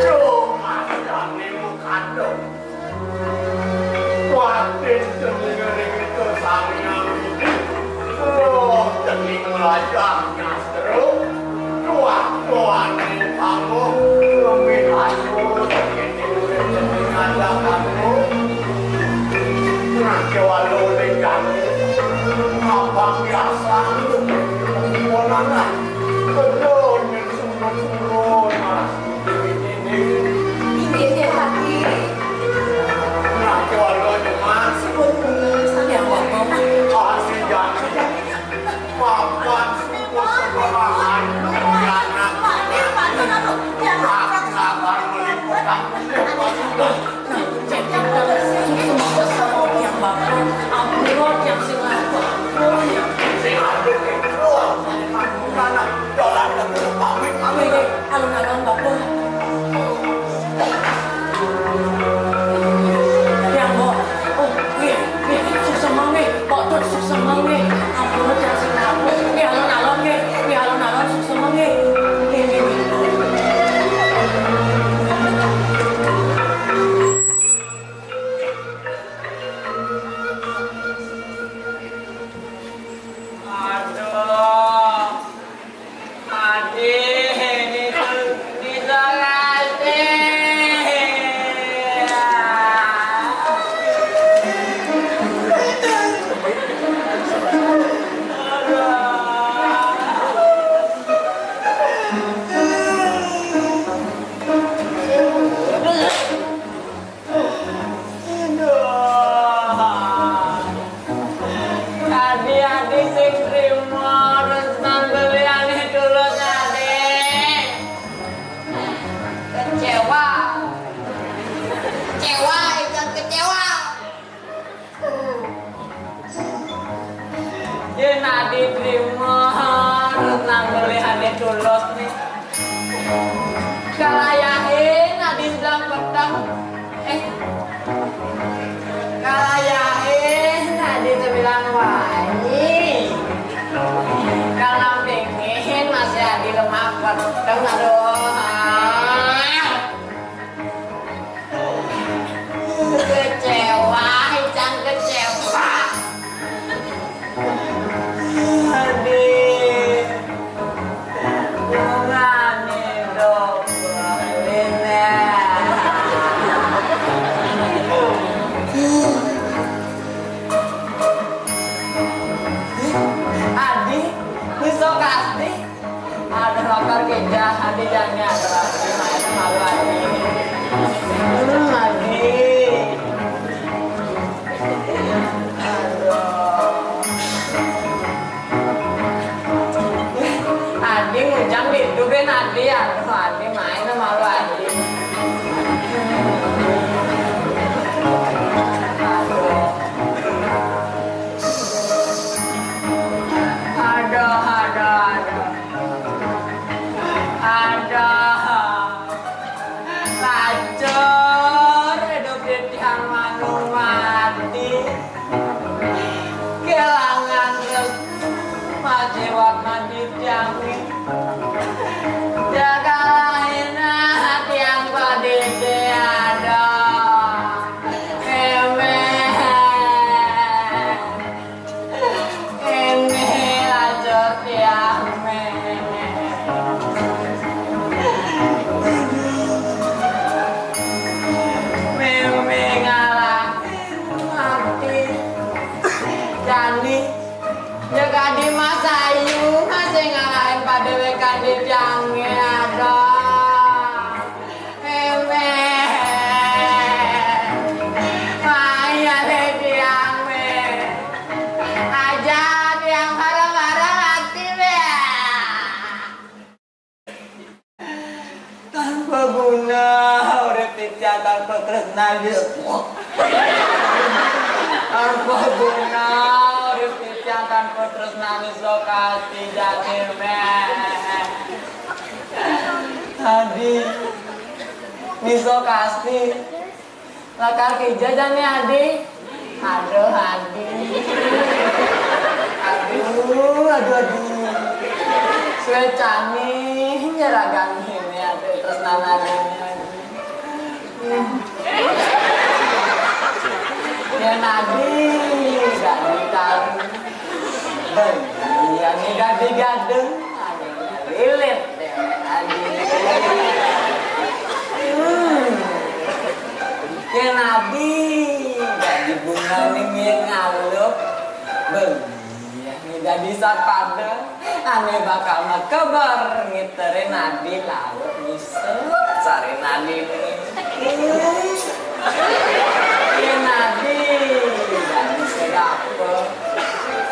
Yo masih ane mukadok. Kuatin dening ring ito Sang Hyang Widi. Lo dening rajah nyastro. Tuah-tuaning kamu. Kami ayu. Ini udah jadi ngajak aku. Nah, kewalo udah jadi. Abang biasa. Ponakan. Betul, nyusun-nyusun, Mas. Inggih, Dek Pati. Nah, keluarganya, Mas. Sipun punika saking Bapak. Kasih janji. Papan suku sebelahan. Anak. Pati, Pati, aduh. Jangan. Sabar meliput aku. Nah, cek yang bersih. Sukses selalu yang Bapak. Ampun, yang sing laku. Ampun. Sing laku. Ampun, anak. Dolan ke pamit, pamit. Alun-alun, Bapak. Ya, Mbok. Oh, nggih, nggih, suksma nggih. Mbok Tut suksma nggih. Ampun, Cak Sinapu. Nggih, alon-alon nggih. Nggih, alon-alon suksma nggih. Nggih, nggih, nggih. Aduh. Adi, ini tuh bisa ngasih. Aduh. Adi, Adi sing trima tresnan beliane Tulus, Adi. Kecewa. Kecewa, ikan kecewa. Yen Adi trima tresnan beliane Tulus nih. Kalayahe Adi sedang peteng. Eh. Kalayahe Adi sebilang wangi. Kalau pengen masih Adi lemah peteng, aduh. Kecewa, Ican kecewa. Adi, bungane do baline. Adi, bisa kasih. Ada lapar kejah, ada jangan ada lapar, main malu Adi. Hmm, Adi. Aduh. Adi ngujang di itu ben Adi, aduh Adi main malu Adi. Aduh. Aduh, aduh, aduh. Aduh. Lacur hidup di tiang manu mati. Kelangan restu masih wakna di tiang. Jaga lain tiang padede, aduh. Emeh. Ini aja tiang, Meh. Meme ngalahin mati. Jani, ya kadi Mas Ayu masih ngalahin padewekan di tiangnya, aduh. Emeh. Maya le tiang, Meh. Aja tiang bareng-bareng ati, Meh. Tanpa guna urip titiang tanpa tresna, Meh. Tanpa guna urip titiang tanpa tresna, Meh, sokati jati, Meh. Adi, miso kasti. Lakar kija jani Adi. Aduh, Adi. Aduh, aduh, Adi. Suwe cani nyeragan ini, aduh, terus nanane. Hmm. Ya, Nadi, Nadi tahu. Beli, ya, ini Nadi gadeng. Aduh, lilit deh, Nadi. Hmm. Ya, Nadi, Nadi bunga nih, ngaluk. Beli. Iya, nih dadi sapada. Ane bakal makeber ngiterin Adi laut nyusup sari Adi nih. Ih, Adi, dadi sedapa.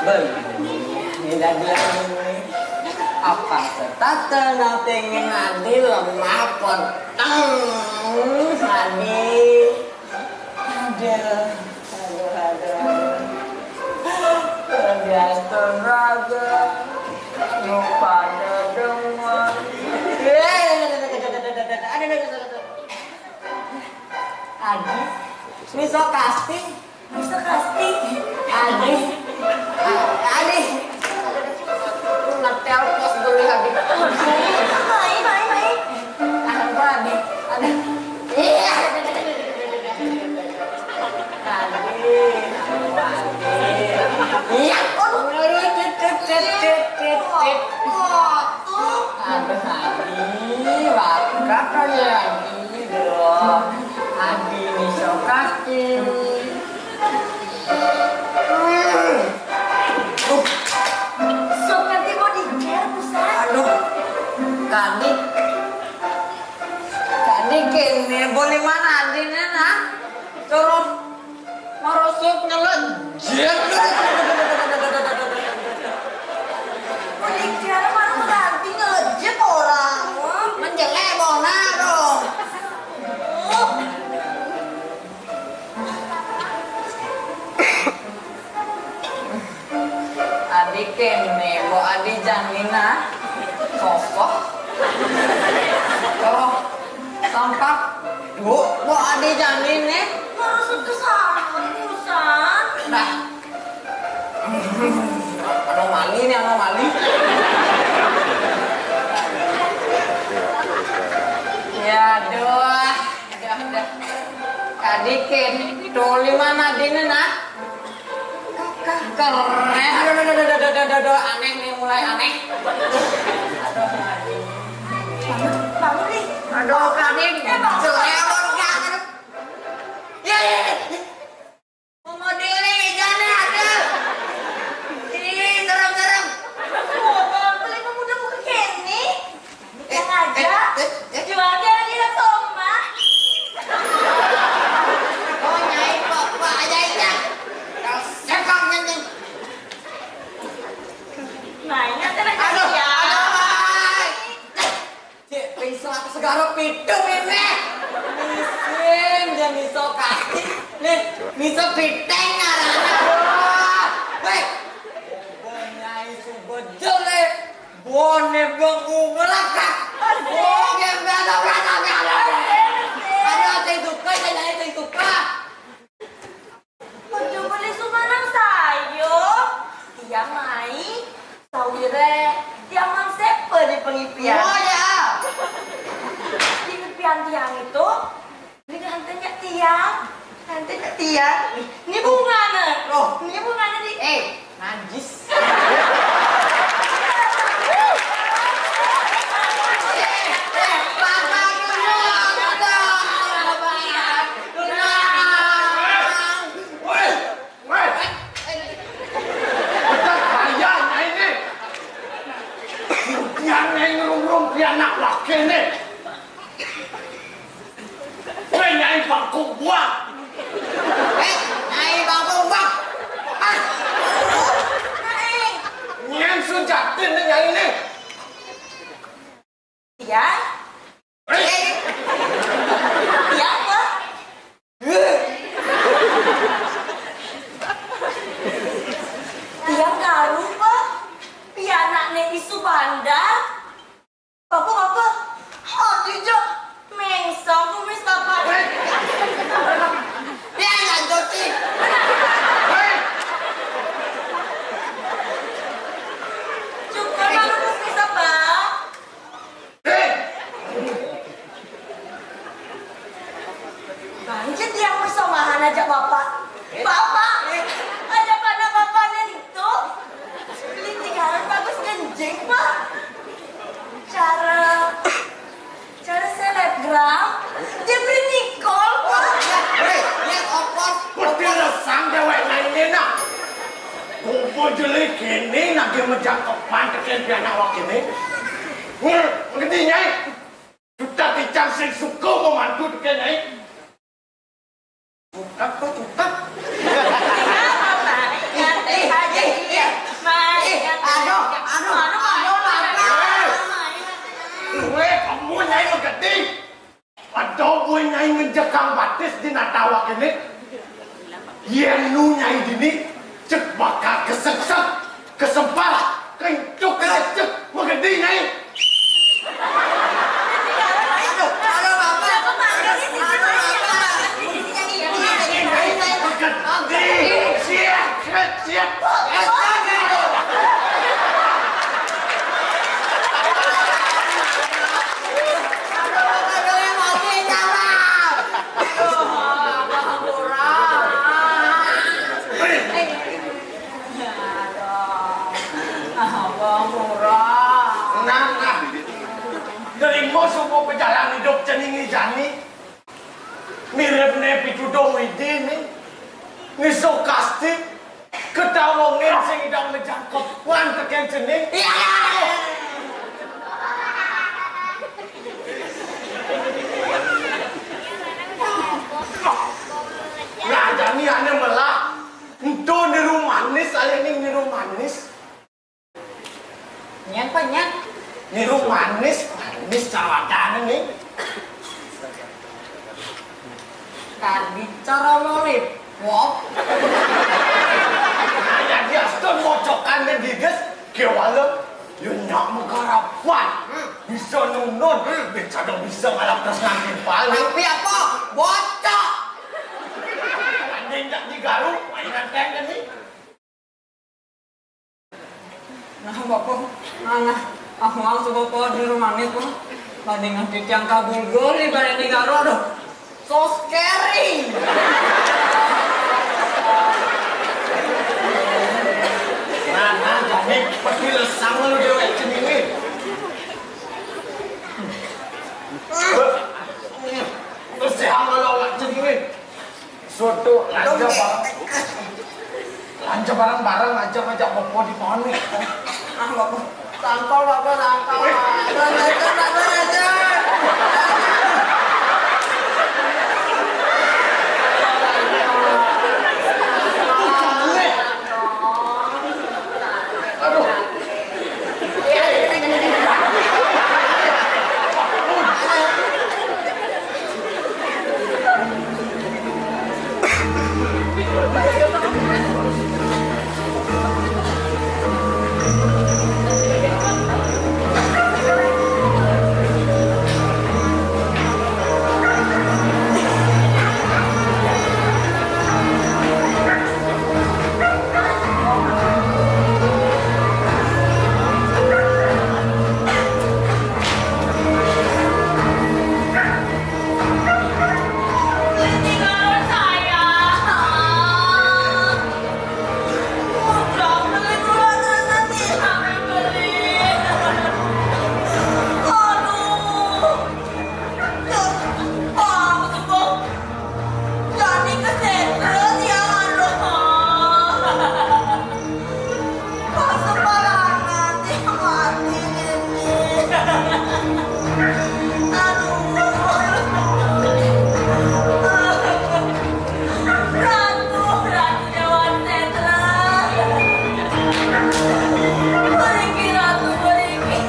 Bener, nih dadi anu nih. Apa setata napengin Adi lemah peteng. Adi. Aduh, aduh, aduh, aduh. Aduh, astaga. Lupa ada dengar. Adi, miso kasti. Miso kasti. Adi, Adi. Ngetel pos dulu, Adi. Mai, mai, mai. Aduh, Adi. Aduh. Iya. Adi, aduh, Adi. Iya, aduh. Aduh, tit, tit, tit, tit, tit, tit. Aduh, Adi, bakat aja, Adi. Duh. Adi, miso kasti. Hmm. Sok nanti mau di-care, Busan. Aduh, tadi, tadi kene boleh mana Adi, nah? Terus merosot ngelejit. Mau di-care mana nanti ngelejit orang? Menjelek bona dong. Adi kene, bo Adi janina. Kokoh. Kokoh. Tampak. Duh, bo Adi janine. Harus ke sana, Busan. Dah. Anomali nih, anomali. Ya, aduh. Udah, udah. Tadi ke tuli mana dina, nah? Keren. Aduh, aduh, aduh, aduh, aduh, aduh, aduh, aneh nih, mulai aneh. Aduh, Kak Din. Aduh, Kak Din. Eh, Bang. Jelek, Bang. Aduh. Ya, ya, ya. Mau modeling ijane ada. Ih, serem-serem. Wah, Bang, beli pemuda muka kene. Yang aja. Eh, eh, eh. Jual dia lagi ya, Soma. Oh, nyai, Pak, Pak, aja ingat. Kalau sekang nanti. Nah, ingat lagi. Aduh, ya. Aduh, Pak. Cek, pingsan aku segala pitung ini. Misin, dia miso kaki. Nih, miso piteng ngarannya. Wah, weh. Bonyai subedel, eh. Bone bengku melekat. Bone bengku melekat. Ada, ada yang suka, ada yang suka. Ojo beli sumanang sayo. Tiang mai sawire, tiang mang sepe di pengipian. Oh, ya. Di pengipian tiang itu, ini ngantennya tiang. Ngantennya tiang. Ini bunganya. Loh. Ini bunganya di. Eh, najis. Weh, weh. Kaya nyai ni. Yang nyai ngerung-ngerung dia anak laki ni. Weh, nyai bangkung buah. Eh, nyai bangkung buah. Ah. Nyai sujatin ni nyai ni. Tiang? Eh. Tiang apa? Tiang ngaruh apa? Pianakne Isu Bandar? Bapak, bapak. Aduh, Jo. Mengsong kumis bapak. Anjir, tiang bersamahan ajak Bapak. Bapak, ajak anak Bapak nentu. Beli tigaran bagus genjing, Pak. Cara, cara selebgram, dia beri Nicole, Pak. Hei, ini opos. Pasti lesang dewek main ini, nah. Kumpul jelik ini lagi menjangkep pantekin pianak wak ini. Ngerti, Nyai? Sudah dicang sing suka membantu tekén, Nyai. Utak tuh, utak. Ih, ih, ih, ih, ih, aduh, aduh, aduh, Bapak. Gue, kamu Nyai menggedi. Ada gue Nyai menjekang batis di natawak ini. Yén nu Nyai dini, cék bakal keseksek, kesempal, kencuk, kelecek, megedi, Nyai. Aduh, aduh, Bapak. Aduh, Bapak. Nyai, Nyai, megedi. Siap, siap, siap. Aduh, Abah Ngurah. Aduh, Abah Ngurah. Nah, nah. Nerima semua pejalan hidup cening ni jani. Mirip ne pituduh Widi ni. Ngisuk kasti. Ketawa ngin sing idang menjangkep. Wan tekén cening. Iya. Nah, jani ané melah. Ento niru manis, alih ning niru manis. Nyén, Pak, nyén? Niru manis, manis cara adané nih. Tadi cara lollipop. Nah, ya dia astun mocokan dan dides, kéwala, yo nyak megarapan. Bisa nunun, bisa dong bisa ngalap terus ngantin paling. Tapi apa? Bocok. Andai nyak digaru, mainan tengah nih. Nah, Bapak, nah, nah, aku langsung Bapak di rumah nih, Pak. Bandingan titiang kabul goli, banding di garo, aduh. So scary. Nah, nah, jadi pasti lesang lu dewek ceningin. Terus siapa lo awak ceningin? Soto, lanja bareng. Lanja bareng-bareng aja ngajak Bapak di poni. Ah, Bapak. Tangkal, Bapak, tangkal. Bapak, Bapak, Bapak, Bapak. Aduh. Jani kesetrus ya, aduh. Kok sembarangan sih mati ini? Aduh. Ratu, Ratu Dewa Setra. Pergi, Ratu, pergi.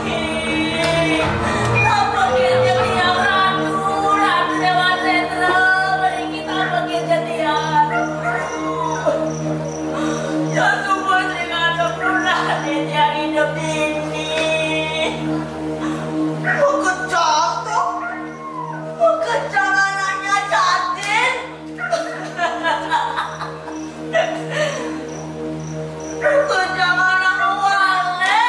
Apa kerja dia, Ratu, Ratu Dewa Setra? Pergi. Apa kejadian? Ya, semua sing ada pula yang hidup ini. Bekejang tuh. Bekejang anaknya Jatin. Bekejang anak Wale.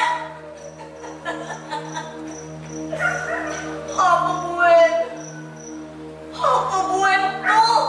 Apa buin? Apa buin tuh?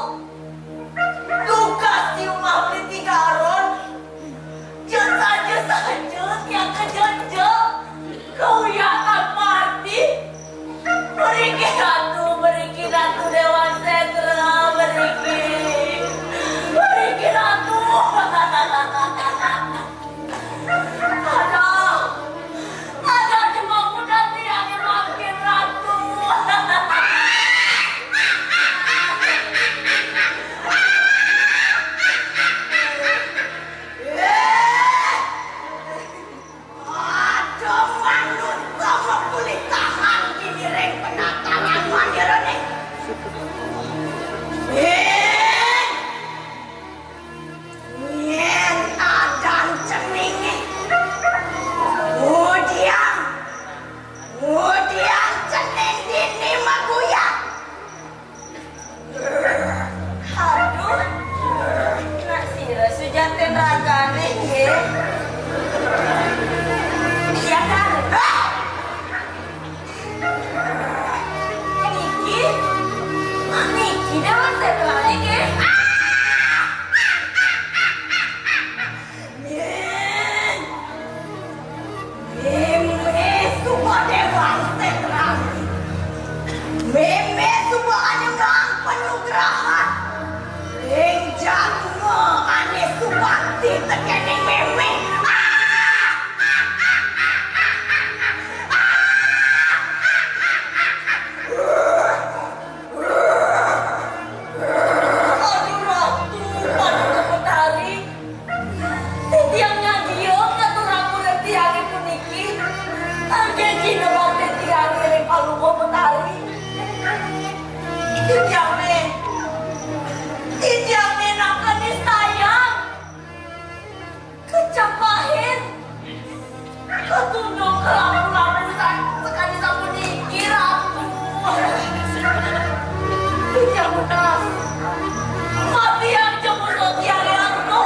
Rahat. Ing jalma ané subakti tekéning mémé. Aduh, Ratu, Paduka Betari. Titiang nyadia ngaturang urip tiangé puniki. Anggén jinebak titiangé ring Palungguh Betari. Titiangé, titiangé naka nistayang, kacapahin, katunduk ka lampu-lampu sa-, sakadi sapuniki, Ratu. Titiang nunas. Matiang ja musuh tiangé ento.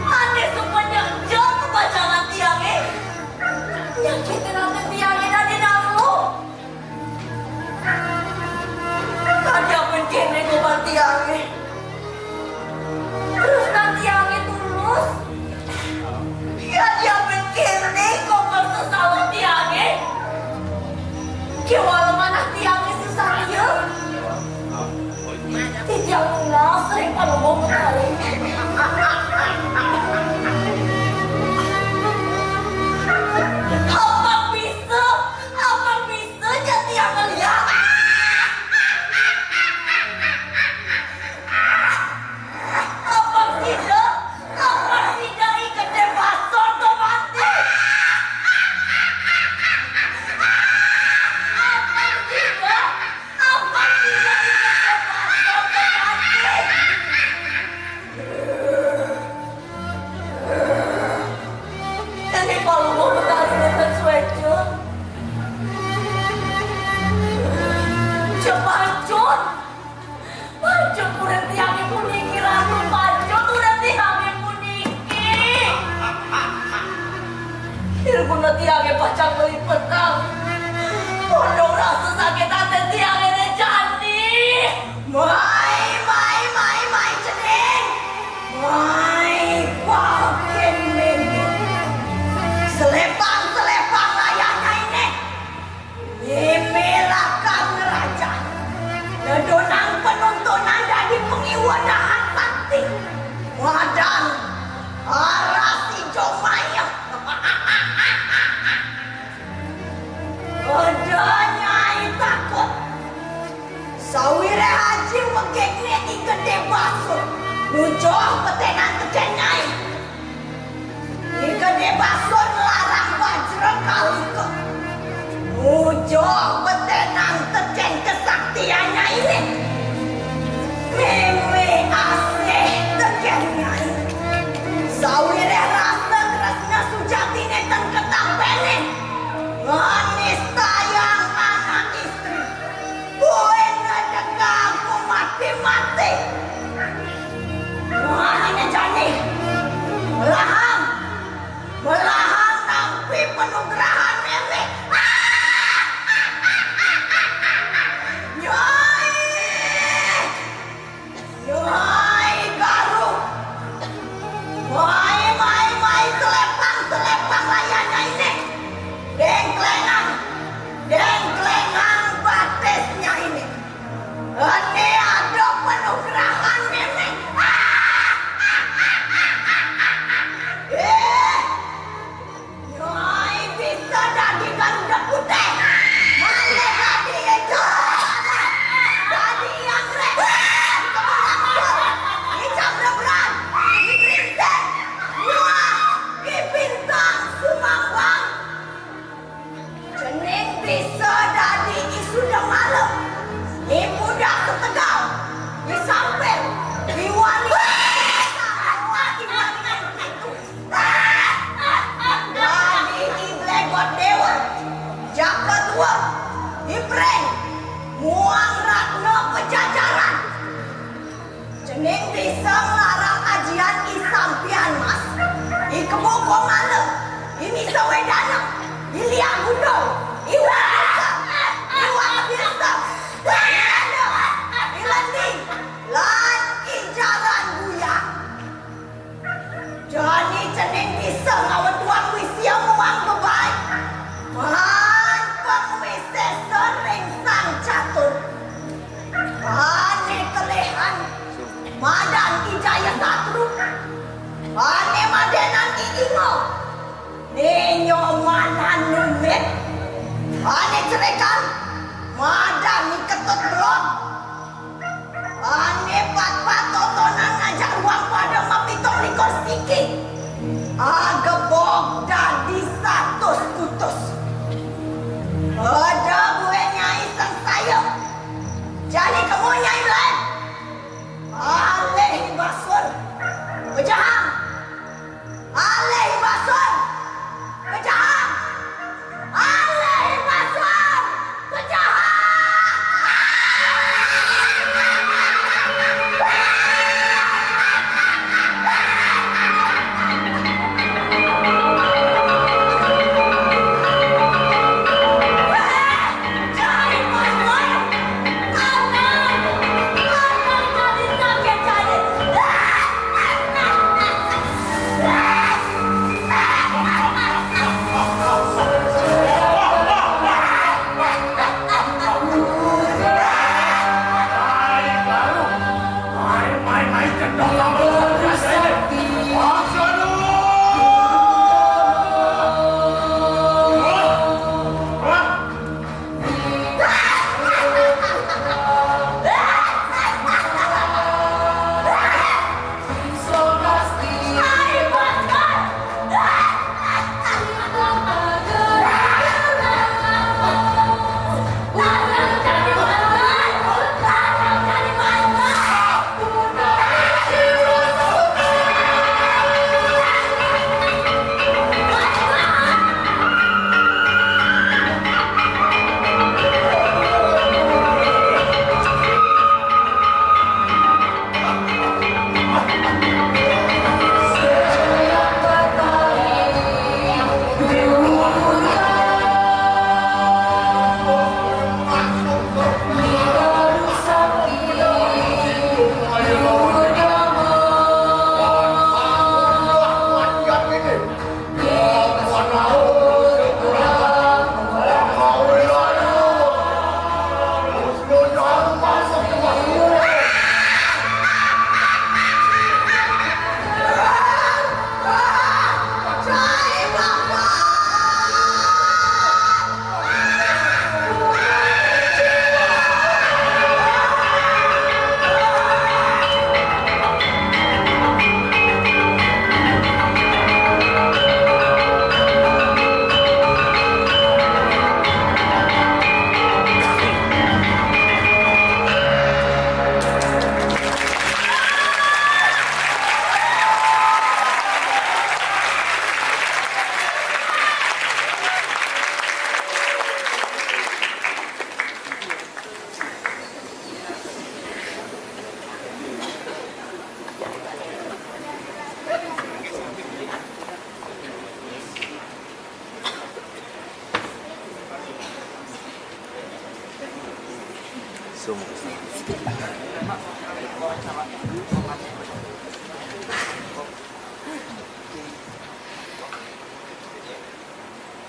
Ané suba nyekjel ka pajangan tiangé. Nyakitin ati tiangé dadi dalu. Kadi apen kéné goban tiangé. Tresnan tiangé tulus. Kadi apen kéné goban sesama tiangé. Kéwala manah tiangé sasatia. Titiang nunas ring Palungguh Betari. Apang bisa, apang bisa ja tiang ngeliat. Apang sida, apang sida I Gedé Basur to mati. Apang sida, apang sida I Gedé Basur to mati. Ené Palungguh Betari nénten suéca. Cepat, Cut. Pacang urip tiangé puniki, Ratu, pacang urip tiangé puniki. Irguna tiangé pacang nglipetang pondok rasa sakit até tiangé né jani. Mai, mai, mai, mai, cening. Mai, pakin mémé. Selepang, selepang layahnya ini. Mémé lakar ngraja. Dedonang penuntunan dadi pangiwa dahat sakti. Madan aras ijo mayem. Eda Nyai takut. Sawiréh aji wegigné I Gedé Basur nujuh beténan tekén Nyai. I Gedé Basur nglarang Bajra Kalika nujuh beténan tekén kesaktian Nyainé. Mémé asih tekén Nyai. Sawiréh rasa tresna sujatiné ten ketampénin, nganistayang anak istri. Buin ngedekang ku mati-mati. Wah, ané jani. Melahang. Melahang nampi panugrahan mémé. Nyai. Nyai Garu. Mai, mai, mai, selepang, selepang layahnya ini. Dengklengang, dengklengang batisnya ini. Ené ada panugrahan mémé. Eh, Nyai bisa dadi Garuda Putih. Mané dadi ijo. Dadi anggrek. Kebun anggur. Icang rebran. Igringsing. Wah, I Bintang Sumambang. Cening bisa dadi I Sudamala. I Pudak Setegal. I Sampir. I Waling. I Waling Pitu. Dadi I Blegot Déwa, Jaka Tua, I Pring, muang Ratna Pajajaran. Cening bisa nglarang ajian I Sampian Mas, I Kebo Komala, I Misa Wedana, I Liak Gundul, I Wak Sirsa, I Wak Sirsa, I Lending, I Lending, lan I Jaran Buyang. Jani cening bisa ngawetuang wisia muang bebai. Pan pangwisesa ring sang catur. Ané kelih Ané cerekan, madan mi ketut belong. Ané pat-pat totonan ngajak ruang pada mapitung likur siki. Agebog dadi satus kutus. Pada buin nyai sing sayup. Jani kemu nyai lain. Alih basur. Pejahang. Alih basur. Pejahang. Alih basur. Pejahang.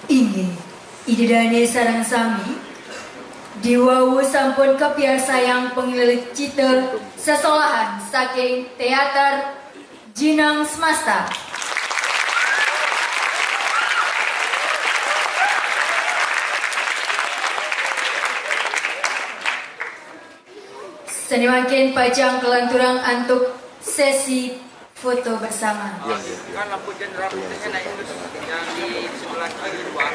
Inggih, Ida dané sareng sami, diwawu sampun kapiarsayang panglilik cita sesolahan saking Teater Jineng Smasta. Sané mangkin pacang kalanturang antuk sesi foto bersama. Iya, iya, iya. Kan lampu jenderal putihnya naik terus yang di sebelah kiri dua.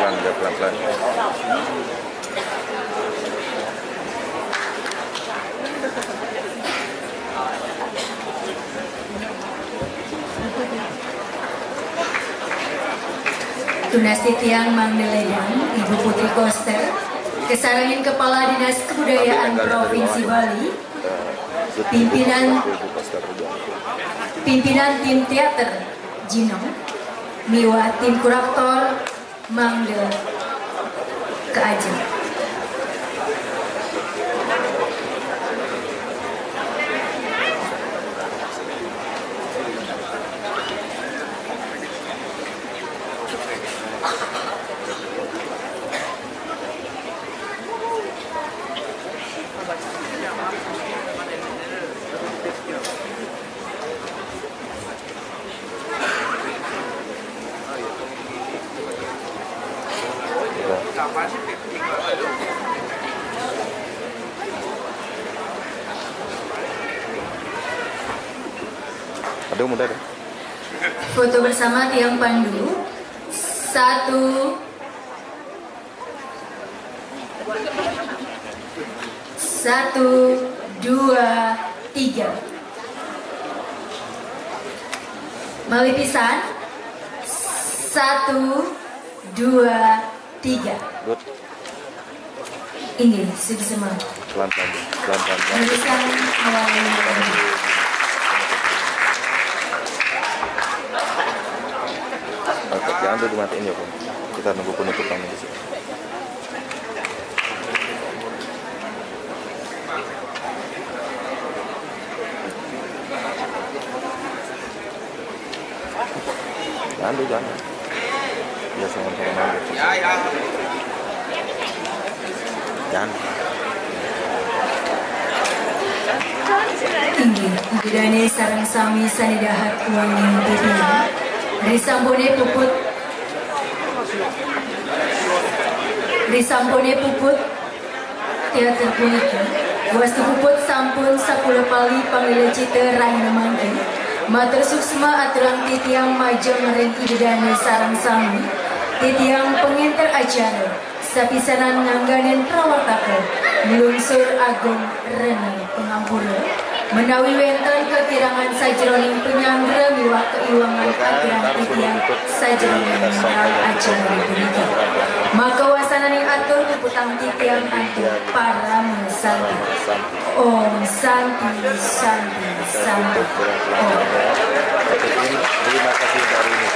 Pelan-pelan, pelan-pelan. Tunas titiang mangda lédang Ibu Putri Koster, kasarengin Kepala Dinas Kebudayaan Provinsi Bali, pimpinan, pimpinan tim teater Jineng, miwah tim kurator, mangda kaajeng. Foto bersama tiang pandu. Satu, satu, dua, tiga. Malih pisan. Satu, dua, tiga. Inggih, suksma. Pelan-pelan, pelan-pelan. Barisan awal. Oke, jangan dulu dimatiin ya, Bu. Kita nunggu penutupan di sini. Jangan dulu, jangan. Ya, sama-sama aja. Jangan. Inggih, Ibu Dane sareng sami sane dahat wangi titiang. Risampune puput. Risampune puput. Teater puniki, wastu puput sampun sapuluh pali pamilecita rahina mangkin. Matur suksma aturang titiang majeng ring Ida Dane sareng sami. Titiang pangenter acara, sapisanan ngangganin prawartaka, nglungsur agung rena pangampura. Menawi wenten kakirangan sajeroning panyandra miwah kaiwangan aturang titiang sajeroning acara puniki. Maka wasananing atur puputang titiang antuk parama santi. Om Santi, Santi, Santi, Om. Terima kasih, Mbak Rini.